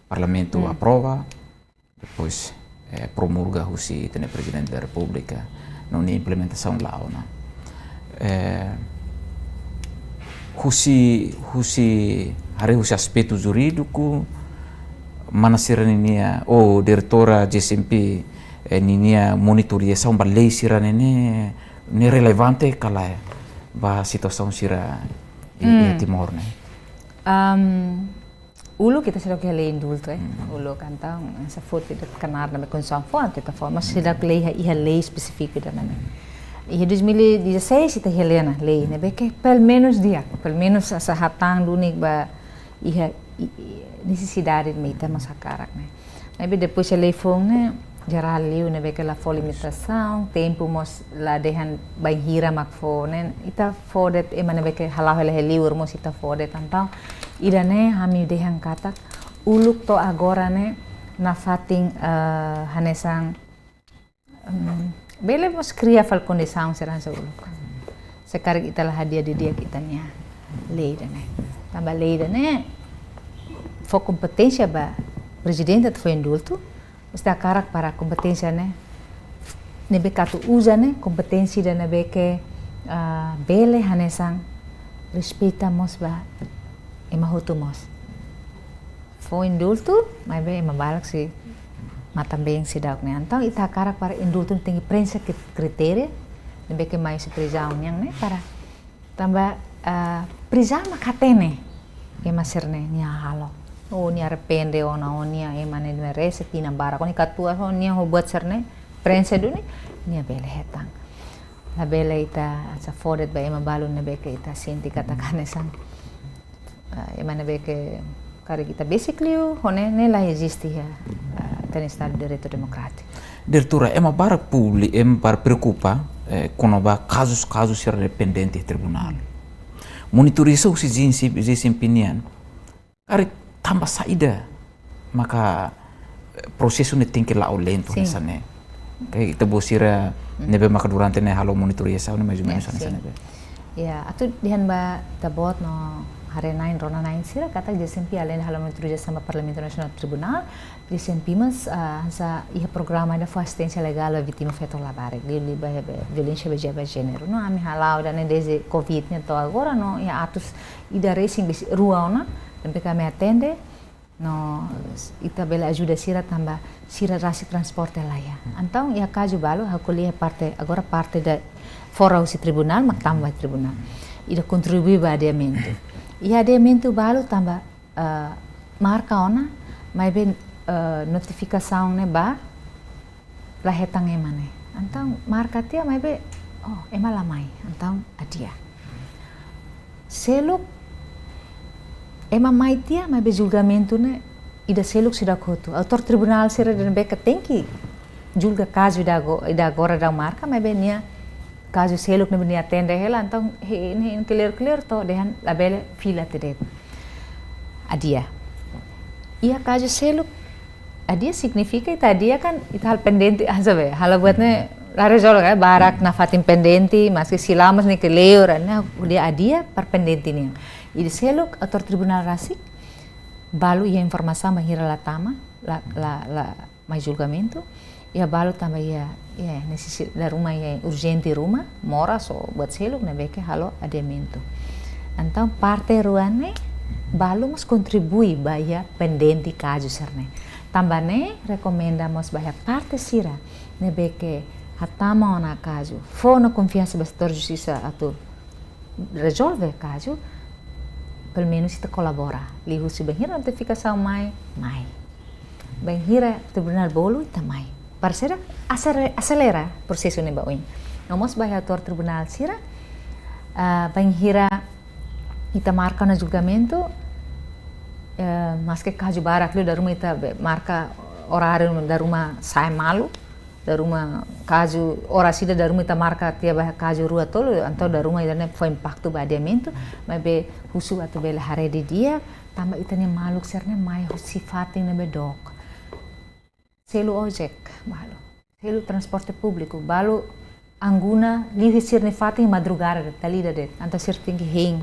Parlamentu, hmm, aprova, depois, eh, promulga husi ita-nia Prezidente da Repúblika, no nia implementasaun la'o ona. Eh, husi, husi, haree husi aspeitu jurídiku, mana sira ninia, ou diretora J C M P, eh, ninia monitorizasaun ba lei sira-ne'e, ne'e relevante ka lae ba situasaun sira i-, iha, hmm, Timor ne'e? Am, uluk ita seidauk iha lei indultu, eh. Hmm. Uluk entaun, hanesan foti de'it knaar ne'ebé Konstituisaun fó, atu ita fó, mas seidauk lei iha, iha lei espesífiku ida-ne'e. Iha dois mil e dezasseis ita iha lei ona, lei ne'ebé ke pelumenus di'ak, pelumenus hanesan hatán duni ba iha, i-, i-, nesesidade mak ita mós hakarak ne'e. Maibé depois iha lei foun ne'e, jerál liu ne'ebé ke la fó limitasaun, tempu mós la dehan bainhira mak fó ne'e, ita fó de'it ema ne'ebé ke hala'o hela iha liur mós ita fó de'it entaun. Ida-ne'e ami dehan katak, uluk to'o agora ne'e, nafatin, eh, hanesan, mm, bele mós kria fali kondisaun sira hanesan uluk. Se karik ita la hadi'a didi'ak ita-nia lei ida-ne'e. Tanba lei ida-ne'e fó kompeténsia ba Prezidente atu fó indultu, mas ita hakarak para kompeténsia ne'e, ne'ebé ke atu uza ne'e, kompeténsia ida ne'ebé ke, ah, bele hanesan respeita mós ba ema hotu mós. fó indultu, maibé ema barak sei matan-been seidauk ne'e. Entaun ita hakarak para indultu tenke prenxe kri-, kritéria, ne'ebé ke mai husi prizaun nian ne'e, para tanba, ah, prizaun mak hatene ema sira-ne'e nia halo. Ou nia arrepende ona, ou nia ema ne'e merese tinan barak, ou nia katuas, ou nia ho buat sira-ne'e prenxe duni, nia bele hetan. Labele ita hanesan fó de'it ba ema balu ne'ebé ke ita sente katak hanesan, ah, ema ne'ebé ke karik ita besik liu, ho ne'e, ne'e la eziste iha, ah, ita-nia Estadu de Direitu Demokrátiku. Diretora, ema barak publi-, ema barak preokupa, eh, kona-ba kazus-kazus sira ne'ebé pendente iha tribunál. Monitorizasaun husi G C M P, G C M P nian, karik tanba saida maka, eh, prosesu ne'e tenke la'o lentu, sin, hanesan ne'e? Karik ita-boot sira, hmm, ne'ebé maka durante ne'e halo monitorizasaun ne'e mais ou, ya, menus hanesan, sin, ne'ebé? Ya, atu dehan ba ita-boot no haree-na'in, rona-na'in sira katak G C M P alende halo monitorizasaun ba Parlamentu Nasionál, Tribunál, G C M P mós, ah, hanesan iha programa ida fó asisténsia legál ba vítima feto labarik, liuliu ba, ba violénsia bazeia ba jéneru. No ami hala'o ida-ne'e dezde covid nian to'o agora, no iha atus ida resin besi rua ona, tanba ke ami atende, no ita bele ajuda sira tanba sira rasik transporte laiha. Entaun iha kazu balu, ha'u ko'alia parte, agora parte ida fora husi tribunál, mak tama ba tribunál. Ida kontribui ba adiamentu. Iha adiamentu balu tanba, eh, marka ona, maibé, eh, notifikasaun ne'e ba, la hetan ema ne'e. Entaun marka tiha maibé, oh, ema la mai. Entaun adia. Seluk, ema mai tiha maibé julgamentu ne'e ida seluk seidauk hotu. Autór tribunál sira ne'ebé ke tenke julga kazu ida ago-, ida agora daudaun marka, maibé nia kazu seluk ne'ebé nia atende hela, entaun hein, hein kleur-kleur to'o dehan labele fila tiha de'it. Adia. Iha kazu seluk, adia signifika ita adia kan, ita halo pendente, ah, sabe, halo buat ne'e la rezolve, kan, barak nafatin pendente, maski sei la mós ne'e kleur, ne'e, adia, adia para pendente nian. Ida seluk, autór tribunál rasik, balu iha informasaun bainhira la tama, la, la, la mai julgamentu, iha balu tanba iha, iha nesesi-, dala ruma iha urjente ruma, moras ou buat seluk ne'ebé ke halo adiamentu. Entaun parte rua ne'e balu mós kontribui ba iha pendente kazu sira-ne'e. Tanba ne'e rekomenda mós ba iha parte sira ne'ebé ke hatama ona kazu, fó ona konfiansa ba setór justisa atu rezolve kazu, pelumenus ita kolabora. Liuhusi bainhira notifikasaun mai, mai. Bainhira tribunál bolu, ita mai. Para sira asere-, aselera prosesu ne'e ba oin. No mós ba iha autór tribunál sira, ah, bainhira ita marka ona julgamentu, eh, maski kazu barak liu, dala ruma ita be-, marka oráriu, dala ruma sa'e malu, dala ruma kazu, oras ida dala ruma ita marka tiha ba kazu rua tolu, entaun dala ruma ida-ne'e fó impaktu ba adiamentu, maibé husu atu bele haree didi'ak, tanba ita-nia maluk sira-ne'e mai husi fatin ne'ebé dook. Selu ojek balu, selu transporte públiku, balu anguna liu husi sira-nia fatin madrugada de'it, dala ida de'it, entaun sira tenke hein.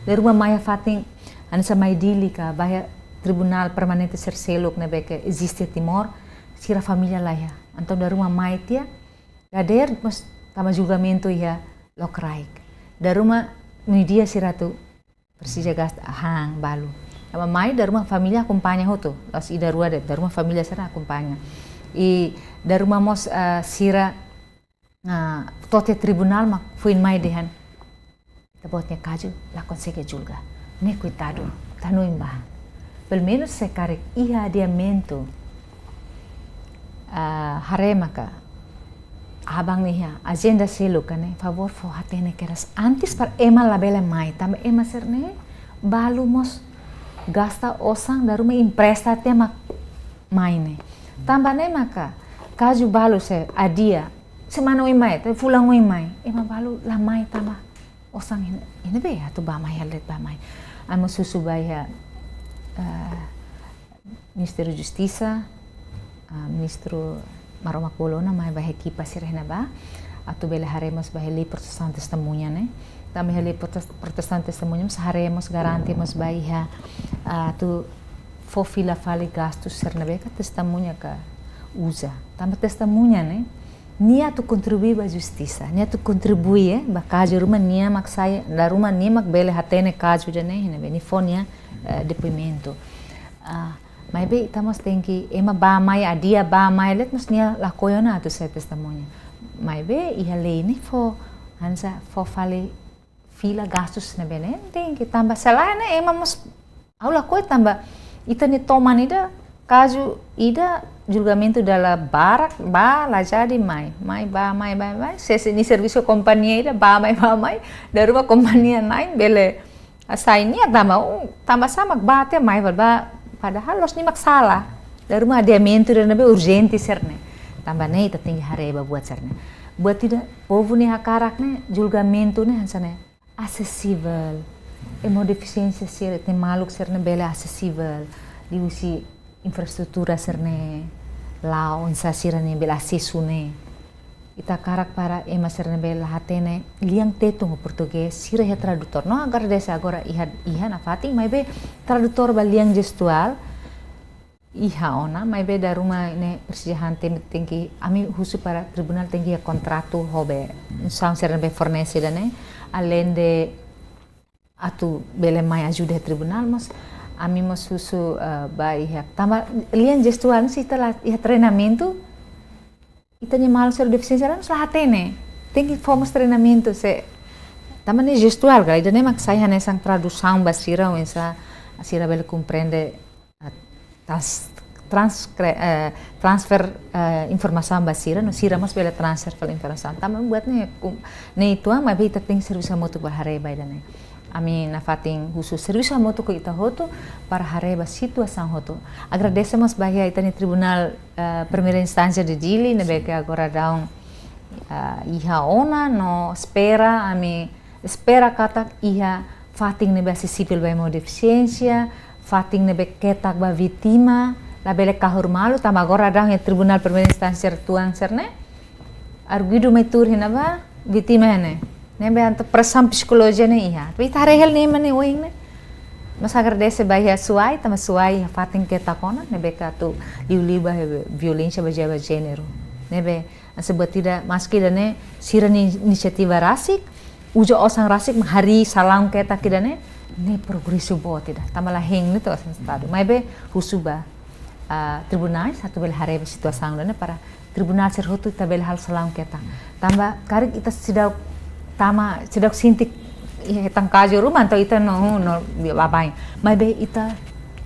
Dala ruma mai iha fatin, hanesan mai Dili ka, ba iha tribunál permanente sira seluk ne'ebé ke eziste Timor, sira família laiha. Entaun dala ruma mai tiha, dadeer mós tama julgamentu iha lokraik. Dala ruma meiudia sira atu presiza gasta, han, balu. Tanba mai dala ruma família akompaña hotu, la'ós ida rua de'it, dala ruma família sira akompaña. I dala ruma mós, ah, sira, ah, to'o tiha tribunál mak foin mai dehan, ita-boot nia kazu la konsege julga. Ne'e koitadu, ita hanoin ba. Pelumenus se karik iha adiamentu, ah, haree maka aban ne'e iha ajenda seluk ka ne'e, favór fó hatene kedas antes para ema labele mai. Tanba ema sira-ne'e balu mós gasta osan, dala ruma empresta tiha mak mai ne'e. Tanba ne'e maka kazu balu se adia, semana oin mai, to'o fulan oin mai, ema balu la mai tanba osan ne'e, ne'ebé atu bá mai, halo de'it bá mai. Ami mós husu ba iha, eh, Ministériu Justisa, ah, Ministru Maromak bolu ona mai ba iha ekipa sira iha ne'ebá, atu bele haree mós ba iha lei protesaun testemuña ne'e. Tanba iha lei protes-, protesaun testemuña mós haree mós garante mós ba iha, ah, atu fó fila fali gastu sira ne'ebé ke testemuña ke uza. Tanba testemuña ne'e, nia atu kontribui ba justisa, nia atu kontribui, eh, ba kazu ruma nia mak sai, dala ruma nia mak bele hatene kazu ida-ne'e, ne'ebé nia fó nia, eh, depoimentu. Ah, maibé ita mós tenke, ema bá mai, adia bá mai, let mós nia lakohi ona atu sai testemuña. Maibé iha lei ne'e fó, hanesan fó fali fila gastus ne'ebé ne'e, tenke tanba selae ne'e, ema mós, ha'u lakohi tanba, ita-nia toman ida, kazu ida, julgamentu dala barak, bá, la jadi mai, mai, bá, mai, bá, mai, se, se nia servisu kompañia ida, bá, mai, bá, mai, dala ruma kompañia na'in, bele, hasai nia tanba, uh, tanba sá mak bá tiha mai, bá, bá, padahal loos nia mak sala. Dala ruma adiamentu ida ne'ebé urjente sira-ne'e. Tanba ne'e ita tenke haree ba buat sira-ne'e. Buat ida, povu nia hakarak ne'e, julgamentu ne'e, hanesan ne'e, asesivel. Ema ho defisiénsia sira, ita-nia maluk sira-ne'e bele asesivel. Liuhusi infraestrutura sira-ne'e, la'o, oinsá sira-ne'e bele asesu ne'e. Ita hakarak para ema sira-ne'ebé la hatene lian Tetun ho Portugés, sira iha tradutór. No agradese agora iha, iha nafatin, maibé tradutór ba lian jestuál iha ona, maibé dala ruma ne'e presiza han ten-, tenke, ami husu para tribunál tenke iha kontratu ho be, instituisaun sira-ne'ebé fornese ida-ne'e, aleinde atu bele mai ajuda tribunál, mas ami mós husu, eh, ba iha. Tanba lian jestuál ne'e se ita la iha treinamentu, ita-nia maluk sira defisiénsia la mós la hatene. Tenke fó mós treinamentu se. Tanba ne'e jestuál, kala ida-ne'e mak sai hanesan tradusaun ba sira, oinsá sira bele komprende, ah, trans-, transkre-, eh, transfer, eh, informasaun ba sira, no sira mós bele transfer fali informasaun. Tanba buat ne'e, kum-, ne'e uitoan, maibé ita tenke servisu hamutuk ba haree ba ida-ne'e. Ami nafatin husu servisu hamutuk ho ita hotu para haree ba situasaun hotu. Agradese mós ba iha ita-nia Tribunál, eh, Primeira Instánsia de Dili, ne'ebé ke agora daudaun, eh, iha ona, no espera, ami espera katak iha fatin ne'ebé asesivel ba ema ho defisiénsia, fatin ne'ebé ketak ba vítima, labele kahur malu, tanba agora daudaun iha Tribunál Primeira Instánsia tuan sira-ne'e arguidu mai tuur iha ne'ebá, vítima iha ne'e. Ne'ebé entaun presaun psikolojia ne'e iha. Tapi ita haree hela ne'e mak ne'e oin ne'e. Mas agradese ba iha SWAI, tanba SWAI iha fatin ketak ona, ne'ebé ke atu liuliu ba iha violénsia bazeia ba jéneru. Ne'ebé, hanesan buat ida, maski ida-ne'e, sira-nia inisiativa rasik, uza osan rasik, harii salaun ketak ida-ne'e, ne'e progresu boot ida. Tanba la hein ne'e to'o osan Estadu. Maibé, husu ba, ah, tribunais, atu bele haree ba situasaun ida-ne'e para tribunál sira hotu ita bele halo salaun ketak. Tanba karik ita seidauk tama, seidauk sente iha hetan kazu ruma, entaun ita no, no, baibain. Maibé ita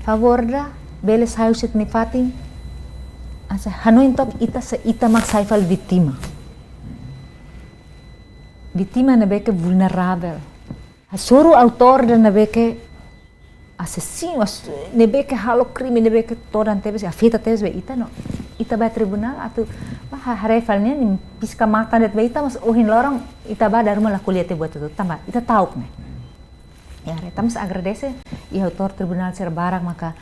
favór ida bele sai husi ita-nia fatin. Hanesan hanoin took ita se ita mak sai fali vítima. Vítima ne'ebé ke vulneravel. Hasoru autór ida ne'ebé ke asesinu, as-, ne'ebé ke halo krime, ne'ebé ke todan tebes, afeta tebes ba ita no. Ita bá tribunál atu, bá ha-, haree fali nia, nia piska matan de'it ba ita, mas ohin loron ita bá dala ruma la ko'alia tiha buat hotu, tanba ita ta'uk ne'e. Ya, haree, ita mós agradese, iha autór tribunál sira barak maka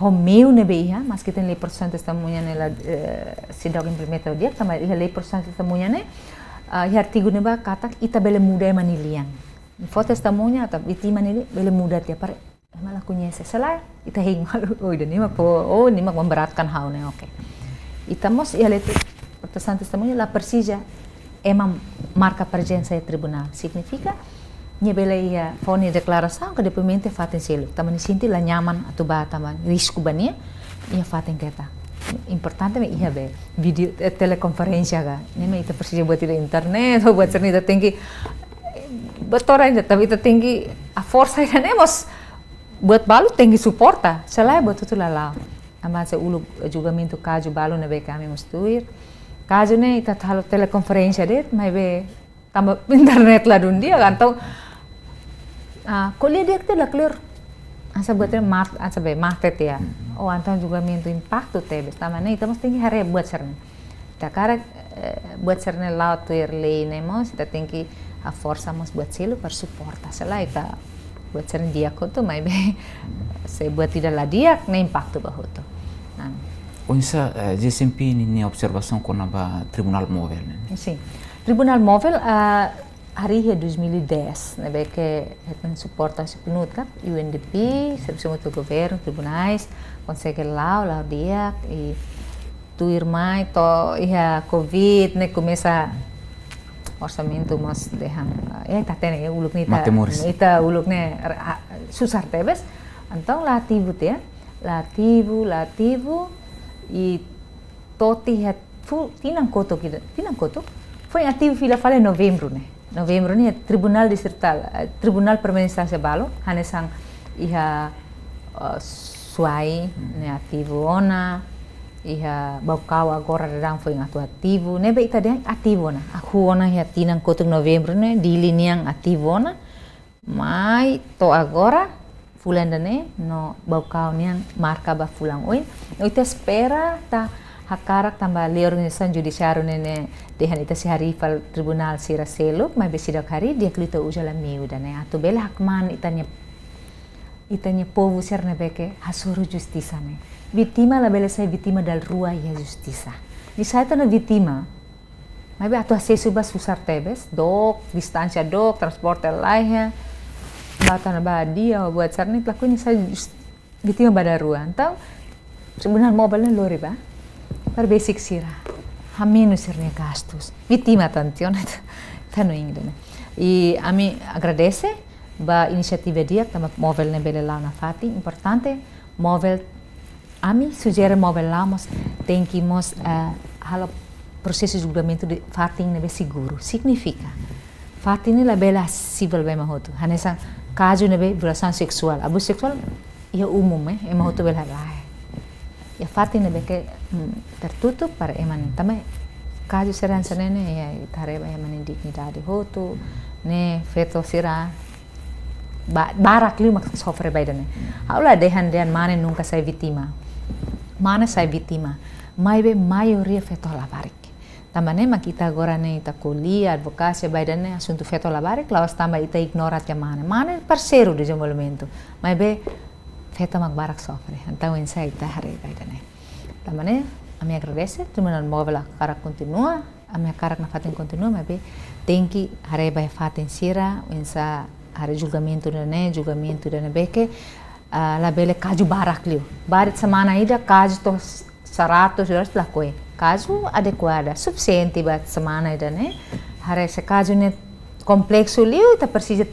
ho meiu ne'ebé iha, maski ita-nia lei protesaun testemuña ne'e la, eh, seidauk implementa di'ak, tanba iha lei protesaun testemuña ne'e, ah, iha artigu ne'ebá katak ita bele muda ema nia lian. Fó testemuña, atu vítima ne'e bele muda tiha para ema la koñese. Selae, ita hein malu, oh, ida-ne'e mak, oh, oh, ne'e mak memberatkan ha'u ne'e, oke. Ita mós iha lei protesaun testemuña la presiza ema marka prezensa iha tribunál. Signifika, nia bele iha fó nia deklarasaun ka depoimentu iha fatin seluk. Tanba nia sente la nyaman atu bá tanba risku ba nia, iha fatin ketak. Importante mak iha be vídeo, eh, telekonferénsia ka. Ne'e mak ita presiza buat ida internet, buat sira-ne'e ita tenke, eh, buat tora ida, tapi ita tenke, ah, forsa ida-ne'e mós buat balu tenke suporta. Selae buat hotu la la'o. Tanba se uluk julgamentu kazu balu ne'ebé ke ami mós tuir. Kazu ne'e ita halo telekonferénsia de'it, maibé tanba internet la dún di'ak, entaun, ah, ko'alia di'ak tiha la kleur. Hanesan buat ne'e mat-, hanesan be mate tiha. Oh, entaun julgamentu impaktu tebes. Tanba ne'e ita mós tenke haree buat sira-ne'e. Ita hakarak, eh, buat sira-ne'e la'o tuir lei ne'e mós, ita tenke haforsa mós buat seluk para suporta. Selae ita buat sira-ne'e di'ak hotu, maibé se buat ida la di'ak, ne'e impaktu ba hotu. Nah. Oinsá, eh, J C M P ninia observasaun kona-ba Tribunál Móvel ne'e? Sin. Tribunál Móvel, ah, harii iha dois mil e dez, ne'ebé ke hetan suporta husi PNUD ka, U N D P, servisu hamutuk ho governu, tribunais, konsege la'o, la'o di'ak, i tuirmai to'o iha covid ne'e komesa orsamentu mós dehan, eh, ita hatene, eh, uluk ne'e ita, mate moris. Ita uluk ne'e, ah, susar tebes, entaun la ativu tiha, eh. la ativu, la ativu, i to'o iha fu-, tinan kotuk ida, tinan kotuk, foin ativu fila fali Novembru ne'e. Novembru ne'e Tribunál Distritál, eh, Tribunál Primeira Instánsia balu, hanesan iha, eh, Suai ne'e ativu ona, iha Baucau agora daudaun foin atu ativu, ne'ebé ita dehan ativu ona. Hahú ona iha tinan kotuk Novembru ne'e, Dili nian ativu ona, mai to'o agora, fulan ida-ne'e, no Baucau nian marka ba fulan oin. No ita espera, ita hakarak tanba lei organizasaun judisiáriu ne'e, ne'e dehan ita sei harii fali tribunál sira seluk, maibé seidauk harii, di'ak liu ita uza la miu ida-ne'e. Atu bele hakmaan ita-nia, ita-nia povu sira ne'ebé ke hasoru justisa ne'e. Vítima labele sai vítima dala rua iha justisa. Nia sai tiha ona vítima, maibé atu asesu ba susar tebes, dook, distánsia dook, transporte laiha, ba tana ba dia, buat sira-ne'e, lakohi nia sai jus-, vítima ba dala rua. Entaun, tribunál móvel ne'e lori ba, para besik sira, hamenus sira-nia gastus. Vítima tan tiha ona, ita hanoin ida-ne'e. I ami agradese ba inisiativa di'ak, tanba móvel ne'e bele la'o nafatin, importante, móvel, ami sujere móvel la'o mós, tenke mós, eh, halo prosesu julgamentu iha fatin ne'ebé seguru. Signifika, fatin ne'e labele sivil ba ema hotu. Hanesan kazu ne'ebé violasaun seksuál, abuzu seksuál, iha umum, eh, ema hotu bele hala'o. Iha fatin ne'ebé ke, mm, tertutup para ema ne'e. Tanba kazu sira hanesan ne'e ne'e, iha, ita haree ba ema nia dignidade hotu, ne'e feto sira ba-, barak liu mak sofre ba ida-ne'e. Ha'u la dehan dehan mane nunka sai vítima. Mane sai vítima. Maibé maioria feto labarik. Tanba ne'e mak ita agora ne'e ita ko'alia, advokasia ba ida-ne'e asuntu feto labarik, la'ós tanba ita ignora tiha mane. Mane parseiru dezenvolvimentu. Maibé feto mak barak sofre. Entaun oinsá ita haree ba ida-ne'e. Tanba ne'e, ami agradese, Tribunál Móvel hakarak kontinua, ami hakarak nafatin kontinua, maibé tenke haree ba fatin sira, oinsá haree julgamentu ida-ne'e, julgamentu ida-ne'ebé ke, ah, labele kazu barak liu. Barak semana ida kazu to'o seratus, dua ratus lakohi. Kazu adekuada, sufisiente ba semana ida-ne'e. Haree se kazu ne'e kompleksu liu, ita presiza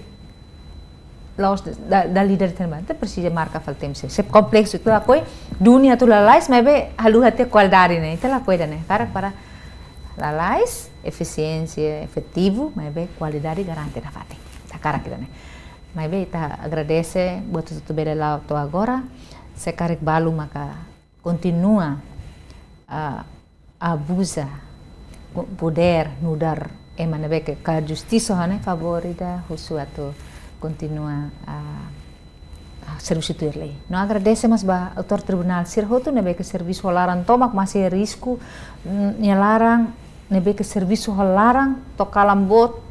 la'ós da, da, dala ida de'it tan ba, ita presiza marka fali tempu sira. Se kompleksu ita lakohi, dunia atu lalais, maibé haluha tiha kualidade ne'e, ita lakohi ida-ne'e. Hakarak para lalais, efisiénsia, efetivu, maibé kualidade garante nafatin. Hakarak ida-ne'e. Maibé ita agradese, buat hotu-hotu bele la'o to'o agora, se karik balu maka kontinua, ah, abuza po-, podér nu'udar ema ne'ebé ke ka justisa hanesan favór ida, husu atu kontinua, ah, ah, servisu tuir lei. No agradese mós ba autór tribunál sira hotu ne'ebé ke servisu ho laran tomak, masi risku, mm, nia laran, ne'ebé ke servisu ho laran, to'o kalan boot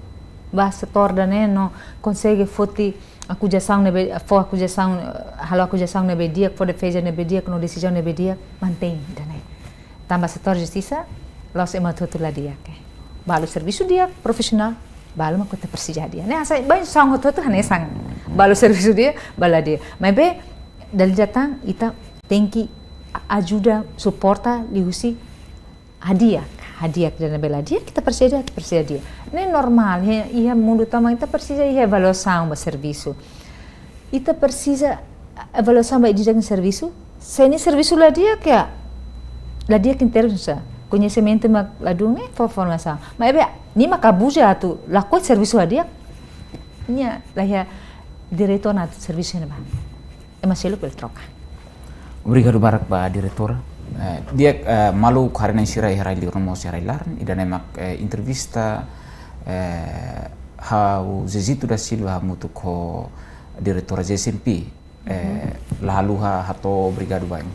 ba setór ida-ne'e, no konsege foti akuzasaun ne'ebé, fó akuzasaun, eh, halo akuzasaun ne'ebé di'ak, fó defeza ne'ebé di'ak, no desizaun ne'ebé di'ak, mantein ida-ne'e. Tanba setór justisa, la'ós ema hotu-hotu la di'ak, eh. Balu servisu di'ak, profisionál, balu mak ita presiza di'ak. Ne'e, hanesan, ba instituisaun hotu-hotu hanesan. Balu servisu di'ak, balu la di'ak. Maibé, dala ida tan, ita tenke a-, ajuda, suporta, liuhusi hadi'a, hadi'a ida-ne'ebé la di'ak, ita presiza, ita presiza di'ak. Ne'e normál, iha, iha mundu tomak ita presiza iha avaliasaun ba servisu. Ita presiza avaliasaun ba ida-idak nia servisu. Se nia servisu la di'ak, la di'ak em termus, koñesimentu mak ladún, eh, fó formasaun. Maibé, nia mak abuza atu lakohi servisu la di'ak, nia la iha direitu ona atu servisu iha ne'ebá. Ema seluk bele troka. Obrigadu barak ba diretora. Eh, di'ak, eh, maluk haree-na'in sira iha rai-li'ur no mós iha rai-laran, ida-ne'e mak, eh, entrevista, eh, ha'u Zezito da Silva hamutuk ho diretora Z C M P, eh, la haluha hato'o obrigadu ba imi.